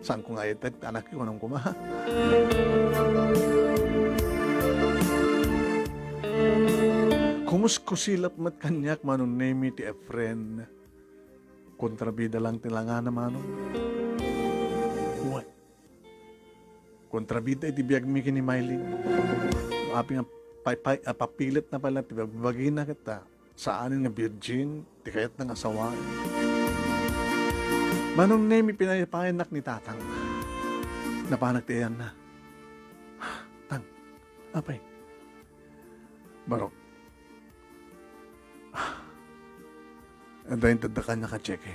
Saanko nga ited ti anakyo, kunam koma. Kumuskusilap met kaniak, Manong Nemi, ti Efren. Kontrabida lang ti langana, Manong. Wen. Kontrabida iti biagmi ken ni Mylene. Apay nga pay-, pay-, ah, papilit na pala ti bagbagina ket, ah, saanen nga virgin ti kayatna nga asawaen. Manong Nemi, pinayapayannak ni Tatang. Napanak ti ayanna. Tang, apay. Barok. Adda intedda kaniak a tseke.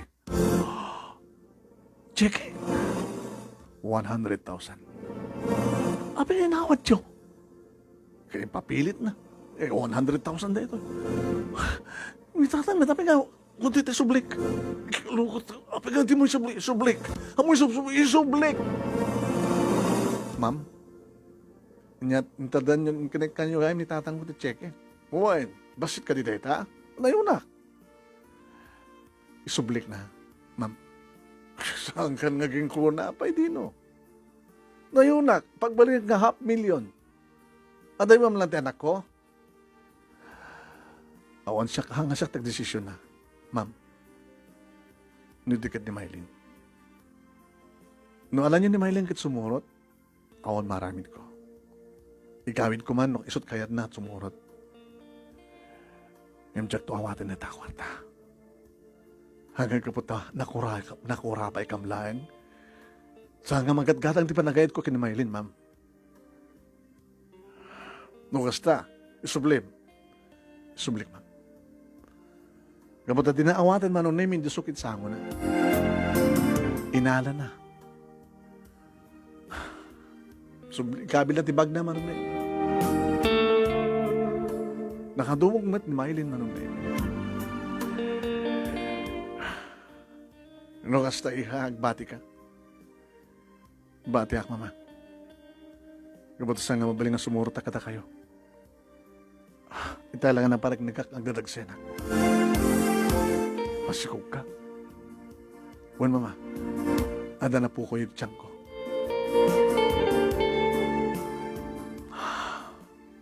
Tseke? One hundred thousand. Apay, inawatyo? Kaya ipapilit na. Eh, one hundred thousand daytoy. Ni Tatang, apay nga, kunti ti sublik. Lukot, apay nga di mo isubli-, isublik. Amo isub-, isublik. Ma'am, nya, intadan yun, kinek-, kanyo gayam ni Tatang ko ti tseke. Wen, bassit kadi dayta? Nayunak. Isublik na, ma'am. Saan kan nga ginkuna? Apay dino? Nayunak, pagbalinnak nga half million. Adaymo man lang ti anakko? Awan siak, hanga siak ti agdesisyon na, ma'am. No di ket ni Mylene. No alanyo ni Mylene ket sumurot, awan maaramidko. Igawidko man no isut' kayatna a sumurot. Ngem diakto awaten dayta a kuarta. Hanggang gapu ta nakura-, nakura pay kam laeng. Saan nga magatgatang ti panagayatko ken ni Mylene, ma'am. No kasta, isublim. Isublik, ma'am. Gapu ta dina awaten, Manong Nemi, indi sukit sangona. Inalana. Subli-, kabil na ti bagna, Manong Nemi. Nakadumog met ni Mylene, Manong Nemi. No kasta, iha, agbatika. Batiak, Mama. Gapu ta saan nga mabalin nga sumurot a kadakayo. Ita la nga napariknekak nga agdadagsenak. Masikog ka. Wen, Mama, adda napukoy iti tiangko.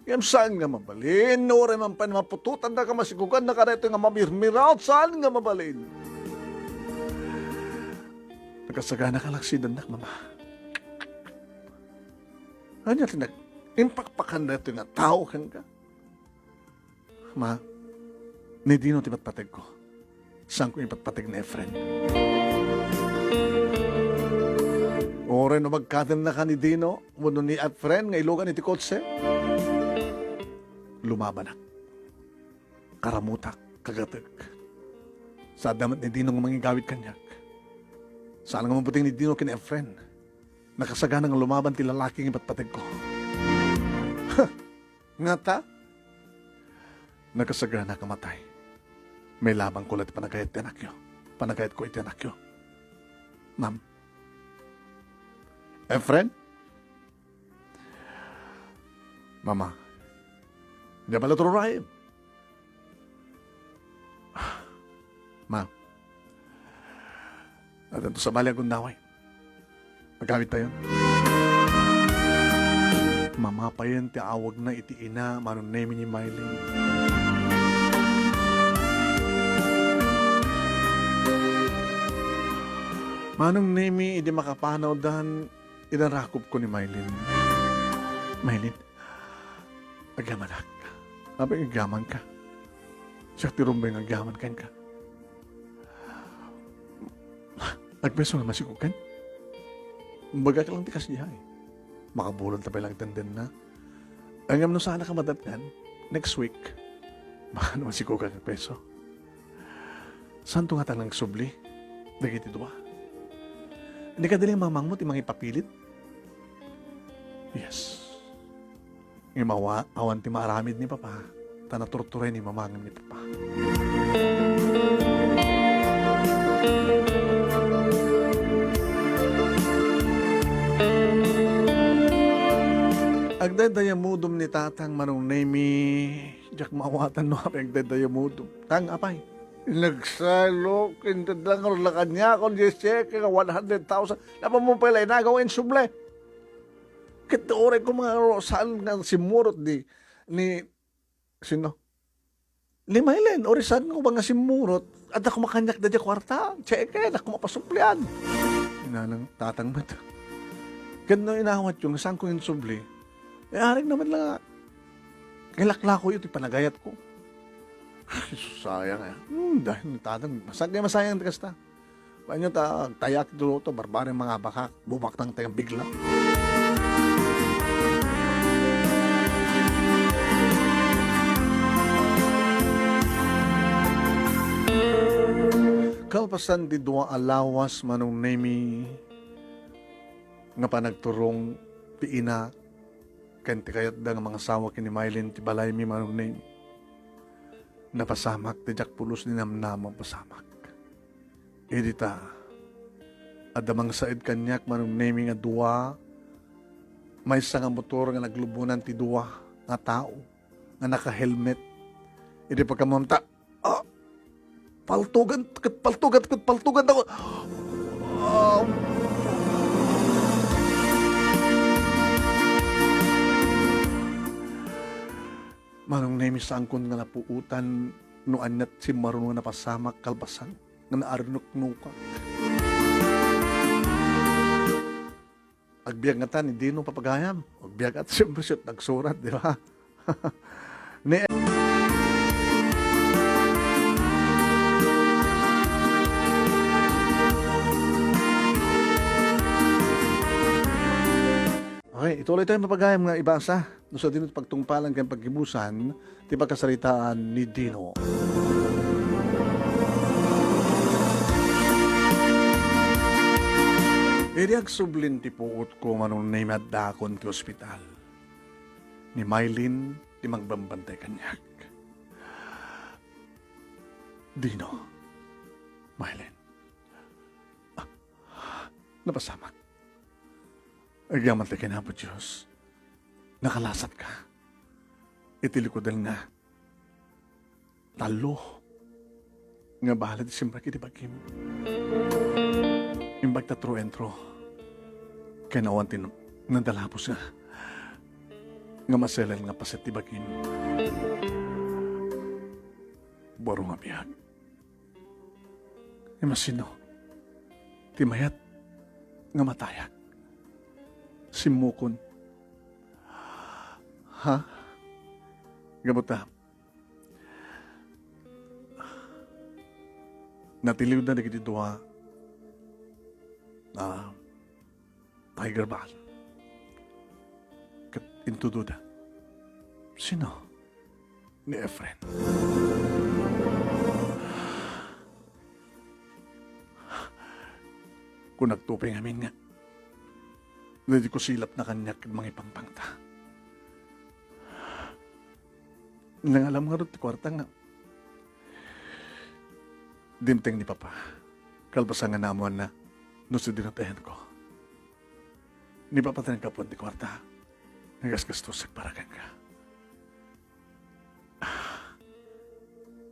Ngem saan nga mabalin, no uray man pay maputotandaka, masigogannaka daytoy nga mamirmiraw, saan nga mabalin. Nagkasagana kalaksidannak, Mama. Ania ti nag-, Impakpakan daytoy nga tao kenka? Ma, ni Dino ti patpategko. Saanko ipatpateg ni Efren. Uray no magkadennaka ni Dino wenno ni Efren nga ilugan iti kotse, lumabanak. Karamutak, kagateg. Sa adda met ni Dino nga mangigawid kaniak. Saan nga mabuting ni Dino ken Efren. Nakasagana nga lumaban ti lalaki nga ipatpategko. Ngata? Nakasagana nga matay. Mailabanko la ti panagayat ti anakyo. Panagayatko iti anakyo. Ma'am. Efren? Mama. Diak pay la tururay. Ma. Addanto sabali a gundaway. Agawidtayon. Mama payen ti awagna iti ina, Manong Nemi, ni Maylin. Manong Nemi, idi makapanawdan, inarakupko ni Maylin. Maylin, agyamanak. Apay nga agyamanka? Siak ti rumbeng nga agyaman kenka. Agpeso nga masikokan? Bagak lang ti kasdiay. Makabulan ta pay la itandenna. Ngem no saanka madatngan, next week, baka no masikokan agpeso. Saanto ngata nga agsubli dagiti dua? Di kadi la mamangmo ti mangipapilit? Yes. Ngem awa-, awan ti maaramid ni Papa, ta naturturay ni mamangem ni Papa. Agdaydayamudom ni Tatang, Manong Nemi, diak maawatan no apay agdaydayamudom. Tang, apay? Nagsalo, intedda nga la kaniakon diay cheque nga one hundred thousand. Napamupay la inagaw nga insubli. Ket uray koma nga saan nga simmurot ni, ni, sino? Ni Maylin, uray saan nga koma nga simmurot, adda koma kaniak daydiay kuarta, cheque, adda koma pasublian. Inanang tatang met. Ket no inawatyo nga saanko insubli, eh, arigna met la nga ilaklakoyo ti panagayatko. Ay, sayang, eh. Hmm, dahil ni tatang, masag-, masayang ti kasta. Wen, ta agtayak ti luto, barbareng mangabakak, bubaktang tayo bigla. Kalpasan ti dua a lawas, Manong Nemi, nga panagturong ti ina ken ti kayatda nga mangasawa ken ni Maylin ti balaymi, Manong Nemi. Napasamak ti diak pulos ni namnama a pasamak. Idi ta, adda mangsaed kaniak, Manong Nemi, nga dua, maysa nga motor nga naglubonan ti dua nga tao nga naka-helmet. Idi pagkamamta, ah, paltugan, ket paltugan, ket paltugan ako. Ah. Manong Nemi, saankon nga napuotan no aniat simmaron nga napasamak kalpasan nga naarnuknukak. Agbiag ngata ni Dino, papagayam. Agbiag at siyempre siya nagsurat, di ba? Ni Okay, ituloy tayo, papagayam, nga ibasa. No sadino ti pagtungpalan ken paggibusan ti pagkasaritaan ni Dino. Idi agsublin ti puotko, Manong Nemi, addaakon ti ospital. Ni Maylin ti magbambantay kaniak. Dino, Maylin. Ah, napasamak. Agyaman ti ken Apo Dios, nakalasatka iti likudan nga tallo nga bala ti simrek iti bagim. Imbag ta through and through. Ken awan ti nadalapos nga, nga maselel nga paset ti bagim. Baro nga biag. Imagino ti mayat nga matayak. Simmukon. Ha? Gapu ta, natiliwda dagiti dua a tiger bat. Ket intudoda. Sino? Ni Efren. Kunakto pay ngamin nga, daydi kusilapna kaniak ket mangipangpangta. Nangalam ngarud ti kuarta nga dimteng ni Papa. Kalpasan nga naammoanna no sidinatayanko. Ni Papa ti naggapuan ti kuarta. Nagasgastusak para kenka.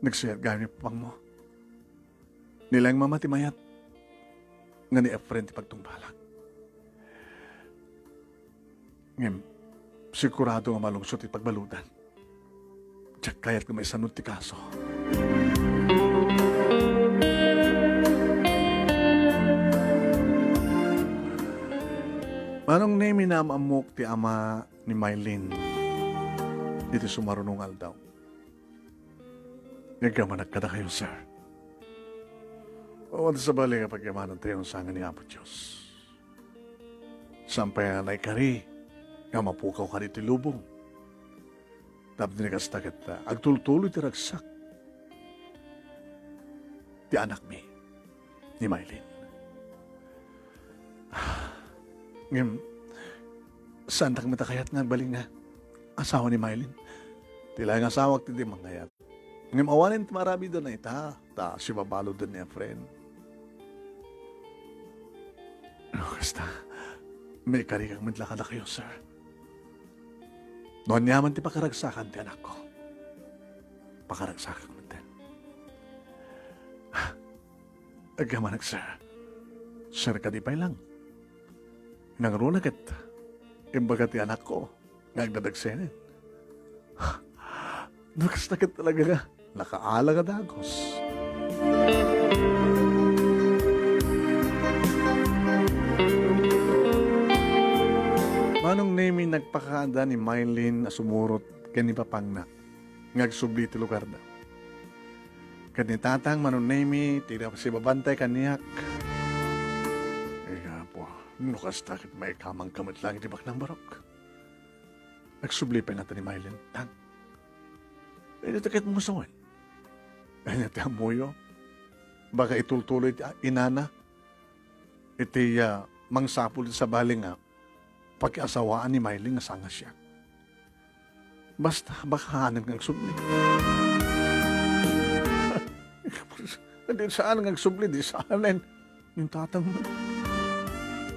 Nagsayat gayam ni Papangmo. Ni laeng Mama ti mayat nga ni Efren ti pagtungpalak. Ngem, sigurado nga malungsot ti pagbaludan. Diak kayat nga maisanud ti kaso. Manong Nemi, naam-ammok ti ama ni Mylene iti sumaruno nga aldaw. Nagkamanak kadakayo, sir. Awan ti sabali nga pagyamanantayo nga sanga ni Apo Dios. Saan pay a naikari nga mapukaw kadi ti lubong. Tapno ni kasta ket, ah, agtultuloy ti ragsak ti anakmi ni Mylene. Ngem, saandak met a kayat nga agbalin nga asawa ni Mylene. Ti laeng asawak ti di mangayat. Ngem awanen ti maaramidenna ita, ta sibabaluden ni Efren. No kasta, maikarikak met la kadakayo, sir. No aniaman ti pakaragsakan ti anakko, pakaragsakak met. Agyamanak, sir. Sir kadi pay lang. Nangruna ket imbaga ti anakko nga agdadagsenen. No kasta ket talaga nga nakaalang a dagus. Manong Nemi, nagpakaada ni Mylene a sumurot ken ni Papangna nga agsubli ti lugarda. Ket ni Tatang, Manong Nemi, ti sibabantay kaniak. Ay, Apo, no kasta ket maikamangka met lang iti baknang barok. Agsubli pay ngata ni Mylene, Tang. Ay, dita ket musawen. Ay, ti ammoyo. Baka itultuloy ti inana. Iti, ah, mangsapul iti sabali nga pakiasawaan ni Mylene nga saan nga siak. Basta, baka saanen nga agsubli. Di saan nga agsubli, di saanen. Ni Tatang,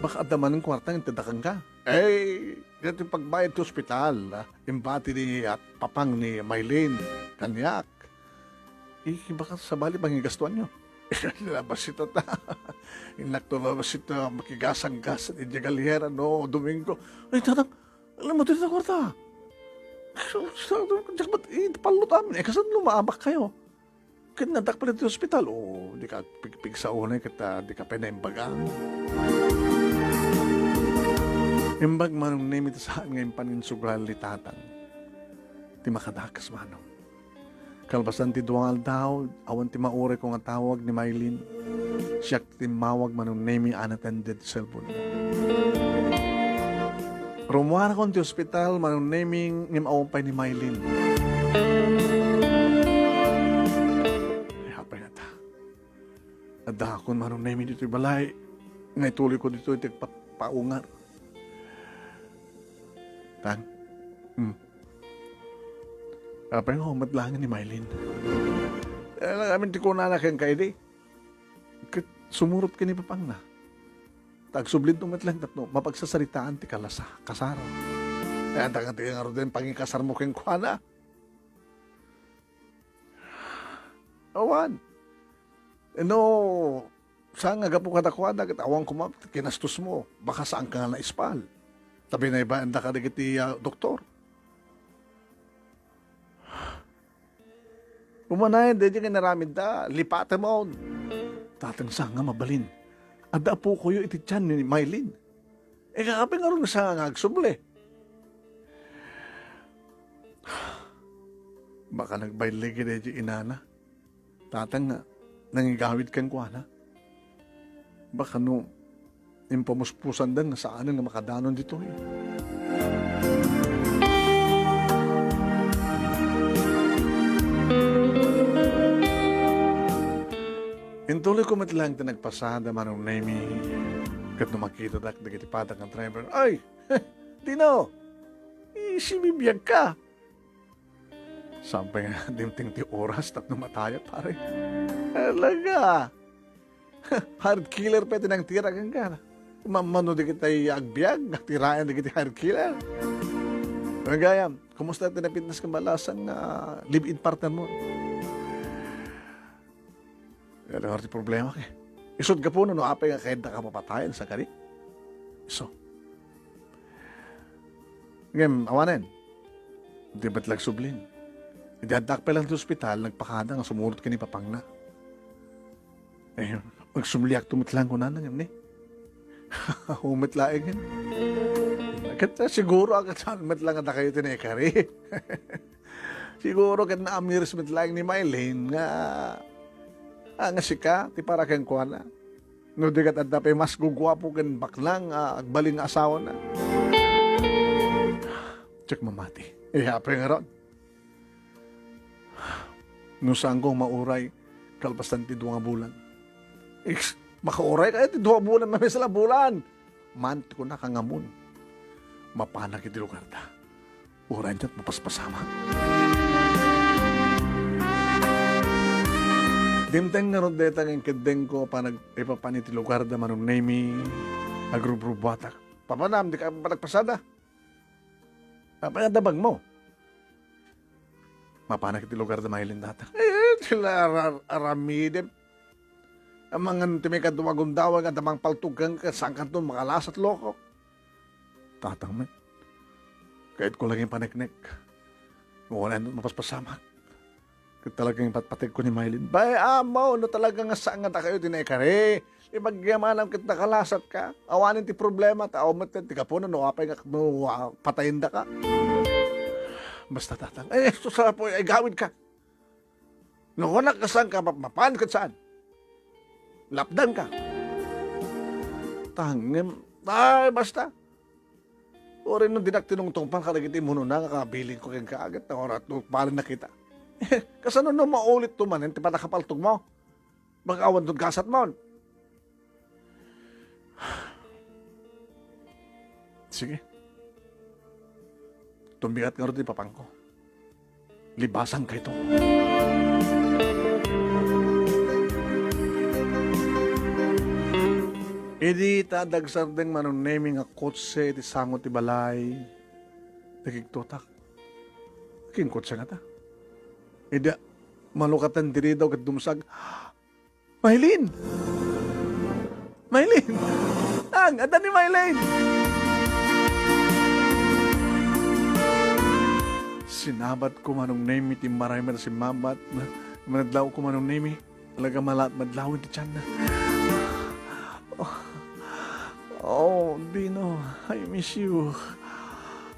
baka adda manen kuarta nga itedda kenka. Eh, daytoy pagbayad ti ospital, ah, imbati ni, ah, Papang ni Mylene kaniak. Eh, baka sabali pangigastuanyo. Labas ita ta. Innakto labas ita, makigasanggas iti galiera no Domingo. Ay, Tatang, alam mo, dita kuarta. Diak met, eh, pallo amin. Eh, kasano maabak kayo? Ket naddak pay iti ospital, o, dika pigpigsa unay ket, ah, dika pay naimbaga. Imbag Manong Nemi ti saan nga impan insugal ni Tatang ti makadakes, Manong. Kalpasan ti dua nga aldaw, awan ti maurayko nga tawag ni Mylene. Siak ti timmawag, Manong Nemi, unattended ti cellphone. Rummuarakon ti ospital, Manong Nemi, ngem awan pay ni Mylene. Ay, apay ngata. Addakon, Manong Nemi, ditoy balay. Nga ituloyko ditoy ti agpa-, paungar. Tang. Hmm. Apay nga umat laeng ni Mylene. Amin ti kunana kenka idi. Ket sumurot ken ni Papangna. Ta agsublinto met laeng tapno mapagsasaritaan ti kalasa-, kasar. Eh, adda nga ti ngaruden pangikasarmo kenkuana. Awan. No, saan nga gapu kadakuada, ket awan koma ti kinastosmo. Baka saanka nga naispal. Ta binaybayandak kadagiti, ah, doktor. Umanayon daydi nga inaramidda, lipatemon. Tatang, saan nga mabalin. Adda apokoyo iti tian ni Mylene. Eh, kaapay ngarud nga saan nga agsubli. Baka nagbayligi daydi inana. Tatang nga, nangigawid kenkuana. Baka no, impamuspusanda nga saanen nga makadanon ditoy. Intuloyko met laeng ti nagpasada, Manong Nemi, ket no makitadak dagiti padak nga driver, "Ay, Dino, isibibiag ka." Saan pay nga dimteng ti oras tapno matayab, pare? Talaga. Hired killer pay ti nangtira kenka. Mammano dagiti agbiag, nga tirayan dagiti hired killer. Gayam, kumusta ti napitnas ken balasang nga live-in partner mo? Yan ang ti problema, eh. Isut' gapuna no apay nga kayatda ka papatayen, sa kadi? So, ngem, awanen. Di met lang sublin. Idi addaak pay lang ti ospital, nagpakada nga sumurot ken ni papangna. Eh, magsumliakto met lang kunana ngem ni. Humet laeng. Ket, ah, siguro, agatan met lang dakayo ti naikari. Siguro ket naamiris met laeng ni Mylene nga, ah, nga sika ti para kenkuana. No di ket adda pay mas guguapo ken baknang, ah, agbalin nga asawana. Diak mamati. Eh, apay ngarud? No saanko mauray, kalpasan ti dua nga bulan. Iks, makauray kaya ti dua bulan, mamisla bulan. Man ti kunaka nga ammon, mapanak iti lugarda. Uray diak mapaspasamak. Dimteng ngarud dayta nga inkeddengko, panag-, ipapan iti lugarda, Manong Nemi, agrubrubuatak. Papanam, di ka panagpasada? Apay nga dabagmo? Mapanak iti lugarda, Mylene, data. Eh, sila arar-, aramidem. Amangan ti may kadua gundaway nga damang paltog ken kasankanton makalasat loko. Tatang met. Kayatko laging paneknek. Wala mapaspasamak. Ket talagang ipatpategko ni Mylene. Bay, amo, no talaga nga saan nga dakayo ti naikari. Ipagyamanam ket nakalasat ka. Awanen ti problema, tao met ti gapuna no apay nga no, ah, patayenda ka. Basta, tatang. Eh, sus, apo, ay gawid ka. No, kunak nga saan ka, map-, mapan ket saan. Lapdan ka. Tangem, ay, basta. Uray no dinak tinungtungpal kadagiti immunona nga kabilinko kenka, ket no, oras no, bali na kita. Kasano no maulitto manen ti panakapaltogmo? Baka awan ton gasatmon. Sige. Tumbigat ngarud ti papangko. Libasan kayto. Idi ta dagsardeng Manong Nemi nga kotse iti sango ti balay, nakigtotak. Kin kotse ngata. Idi malukatan diri daw ket dumsag, Mylene! Mylene! Ang, adda ni Mylene! Sinabat ko Manong Nemi ti maray-maray a simmabat. Manadlaw ko Manong Nemi. Talaga malaat madlaw ti tiyan. Oh, oh, Dino, I miss you.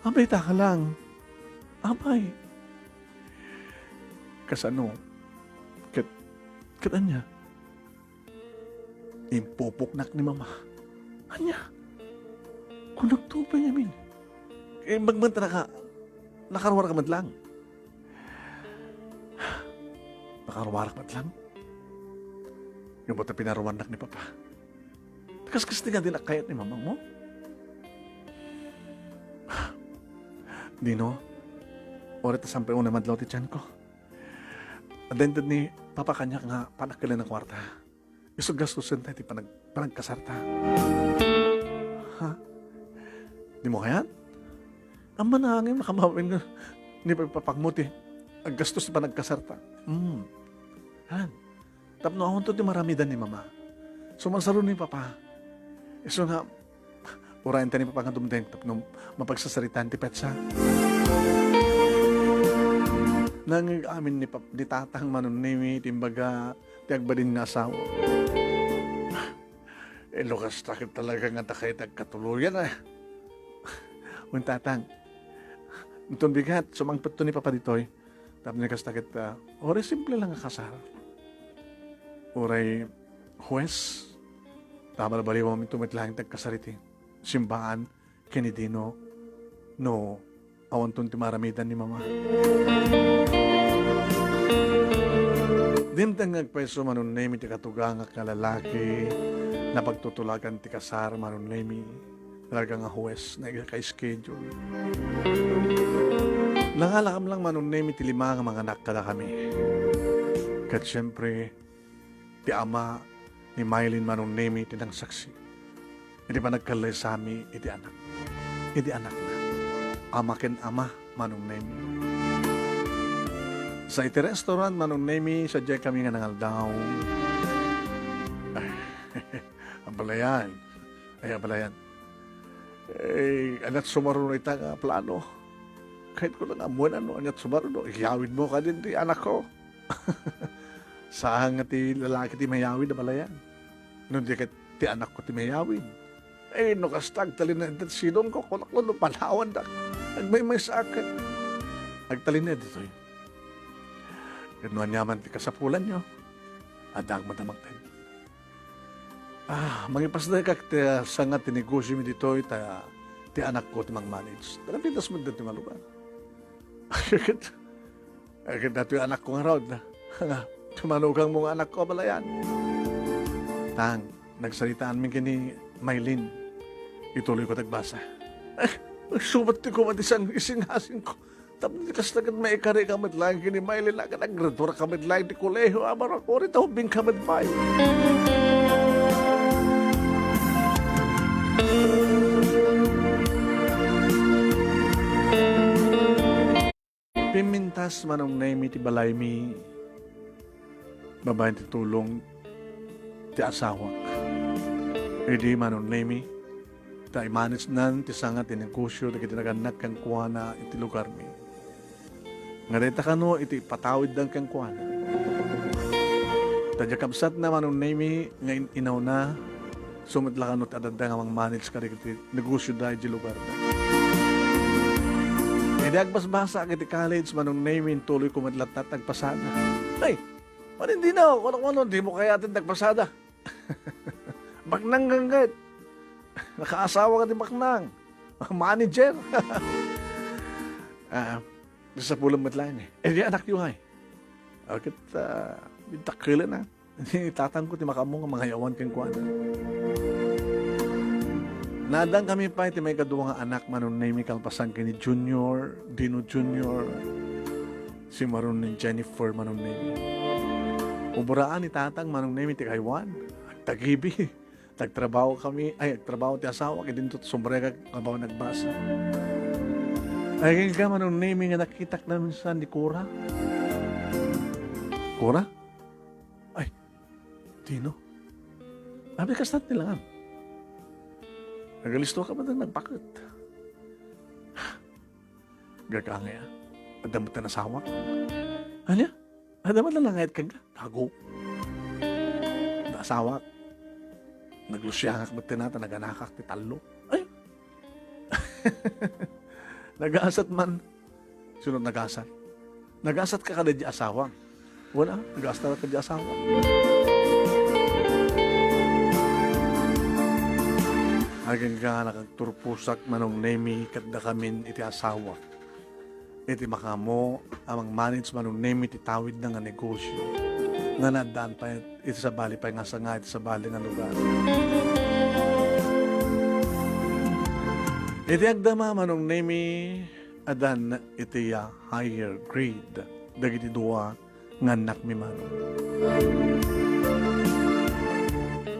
Apay ta ka lang. Apay. Kasano? Ket, ket ania? Impupoknak ni Mama. Ania? Kunakto pay ngamin. Eh, magmanta naka-, nakaruar ka met lang. Nakaruarak met lang. Ngem ta pinaruarnak ni Papa. Kaskasdi nga dinak kayat ni Mamang mo? Dino, uray ta saan pay unay madlaw ti tiyanko. Adda inted ni Papa kaniak nga panagkelen a kuarta. Isu gastusen tayo ti panag-, panagkasarta. Ha? Dimo kayat? Ammana ngem nakababain nga ni Papang mo ti aggastos ti panagkasarta. Hmm. Han. Tapno awanto ti maramidan ni Mama. Sumarsaro ni Papa. Isu nga, urayen ta ni Papa nga dumteng tapno mapagsasaritaan ti petsa. Nangig amin ni Pap-, ni Tatang Manong Nemi ti imbaga ti agbalin nga asawa. Eh, lukas ta ket talaga nga dakay ti agkatuloyan, eh. Wen, Tatang, Inton bigat, sumangpetto ni Papa ditoy. Tapno kasta ket, ah, uray simple lang a kasar. Uray huwes, ta balbaliwam inton met laeng ti agkasar iti simbaan ken ni Dino no awanton ti maaramidan ni Mama. Dimteng nga agpayso Manong Nemi ti katugangak nga lalaki, napagtutulagan ti kasar Manong Nemi. Talaga nga huwes, nagka-schedule. Nangalakam lang Manong Nemi ti lima nga manganak kadakami. Ket siempre, ti ama ni Mylene Manong Nemi ti nangsaksi iti panagkallaysami iti anak, iti anakna. Ama ken ama, Manong Nemi. Sa iti restaurant, Manong Nemi, sadiay kami nga nangaldaw. Abalayan. Ay, abalayan. Eh, aniat sumaruno ita nga plano? Kahit ko lang ammoen ano, aniat sumaruno? Iyawid mo kadin ti anak ko. Saan nga ti lalaki ti mayawid, abalayan? No di ket ti anak ko ti mayawid. Eh, no kasta, agtalinaed ti sidongko, kunak no palawandak. Agmaymaysaak. Agtalinaed ditoy. Ket no aniaman ti kasapulanyo, addaak met a mangted. Ah, mangipasdakak ti, ah, sanga ti negosio mi ditoy, ta ti anakko ti mangmanage. Talapitas met ditoy nga lugar. Ket, ket datoy anakko ngarud. Nga, ti manugangmo nga anakko, abalayan. Tang, nagsaritaan mi ken ni Mylene. Ituloy ko ti agbasa. Eh, subat ti kumadi sang isingasingko. Tapno kasta ket maikarika met laeng ken ni Mylene, a ket aggraduarka met laeng ti kolehiyo, a, Marco, uri ta ubbingka met pay. Pimmintas Manong Nemi ti balaymi babaen ti tulong ti asawak. Idi Manong Nemi, ta imanagnan ti sanga ti negosio dagiti nagannak kenkuana iti lugarmi. Nga dayta kano iti ipatawiddan kenkuana. Ta diay kabsatna Manong Nemi nga in-, inawna, sumat la kano ti adda nga mangmanage kadagiti negosioda iti lugarda. Idi agbasbasaak iti college, Manong Nemi, intuloyko met latta ti agpasada. Ay, Manindino, kunak mano, dimo kayaten ti agpasada? Baknang gangget. Nakaasawa ka ti baknang. Manager. Ah, sapulan met laeng eh. Eh, di anakyo ay. Aket, ah, bintakkelan, ah. Ni tatangko ti makaammo nga mangayawan kenkuana. Naaddankami pay ti maikadua nga anak, Manong Nemi, kalpasan ken ni Junior, Dino Junior, si Manong Jennifer, Manong Nemi. Ubraan ni tatang, Manong Nemi, ti kaywan. Agtagibi. Nagtrabahokami, ay, nagtrabaho ti asawak, idinto ti sombrega, kabaw nagbasa. Ay, ka, Manong Nemi, nga nakitak na minsan ni Cora. Cora? Ay, Dino. Abi, kasta ti langam. Nagalisto ka ba nagpaket? Gagangay, ah. Adda met ti nasawak. Ania? Adda met ti nangayat kenka? Gago. Nasawak. Naglusiangak met ti nata, naganakak ti tallo. Ay! Nagasat man. Sino nagasat? Nagasat ka kada di asawak. Wala, nagasta ka di asawa. Agingga nakagturposak Manong Nemi ket dakamin iti asawa. Iti makaammo a mangmanage Manong Nemi ti tawidna nga negosio nga naaddaan pay iti sabali pay nga sanga iti sabali nga lugar. Iti agdama Manong Nemi, addan iti, ah, higher grade dagiti dua nga annakmi, Manong.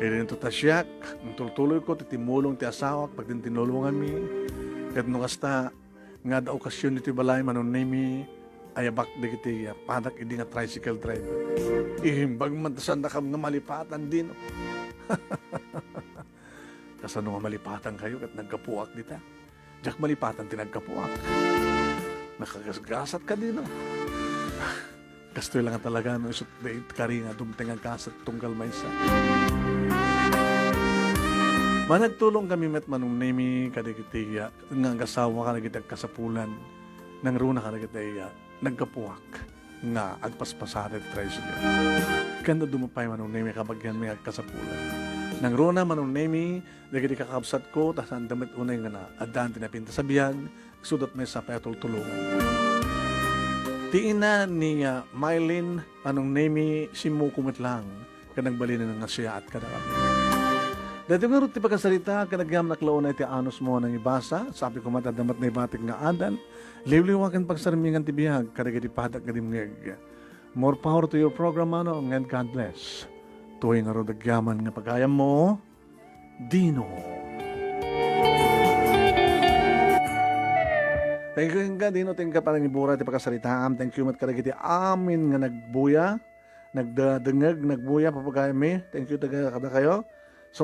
Idi inton ta siak, intultuloyko ti timmulong ti asawak, pagtintinnulonganmi, ket no kasta nga adda okasion iti balay, Manong Nemi, ayabak dagiti, ah, padak idi nga tricycle driver. Imbag man ta saannakam nga malipatan, Dino. Kasano nga malipatankayo ket naggapuak dita? Diak malipatan ti naggapuak. Nakagasgasat ka, Dino. Kastoy la nga talaga no isut' dayta kari nga dumteng a gasat tunggal maysa. Managtulongkami met Manong Nemi kadagiti nga agasawa kadagiti agkasapulan. Nangruna kadagiti, ah, naggapuak nga agpaspasar iti tricycle. Ken dadduma pay Manong Nemi kabagianmi nga agkasapulan. Nangruna Manong Nemi dagiti kakabsatko, ta saanda met unay nga naaddaan ti napintas a biag, isuda met sa pay a tultulongan. Ti ina ni, ah, Mylene Manong Nemi, simmuko met lang ken nagbalinen nga siaat kadakami. Daytoy ngarud ti pakasarita ken agyamanak la unay ti anusmo a nangibasa, sapay koma ta adda met naibatik nga adal, liwliwa ken pagsarmingan ti biag kadagiti padak nga dimngeg. More power to your program, Manong, and God bless. Tuoy ngarud agyaman nga pagayammo, Dino. Thank you kenka, Dino, ti inka panangibura ti pakasaritaam. Thank you met kadagiti amin nga nagbuya, nagdadengeg, nagbuya, papagayammi. Thank you taga kadakayo.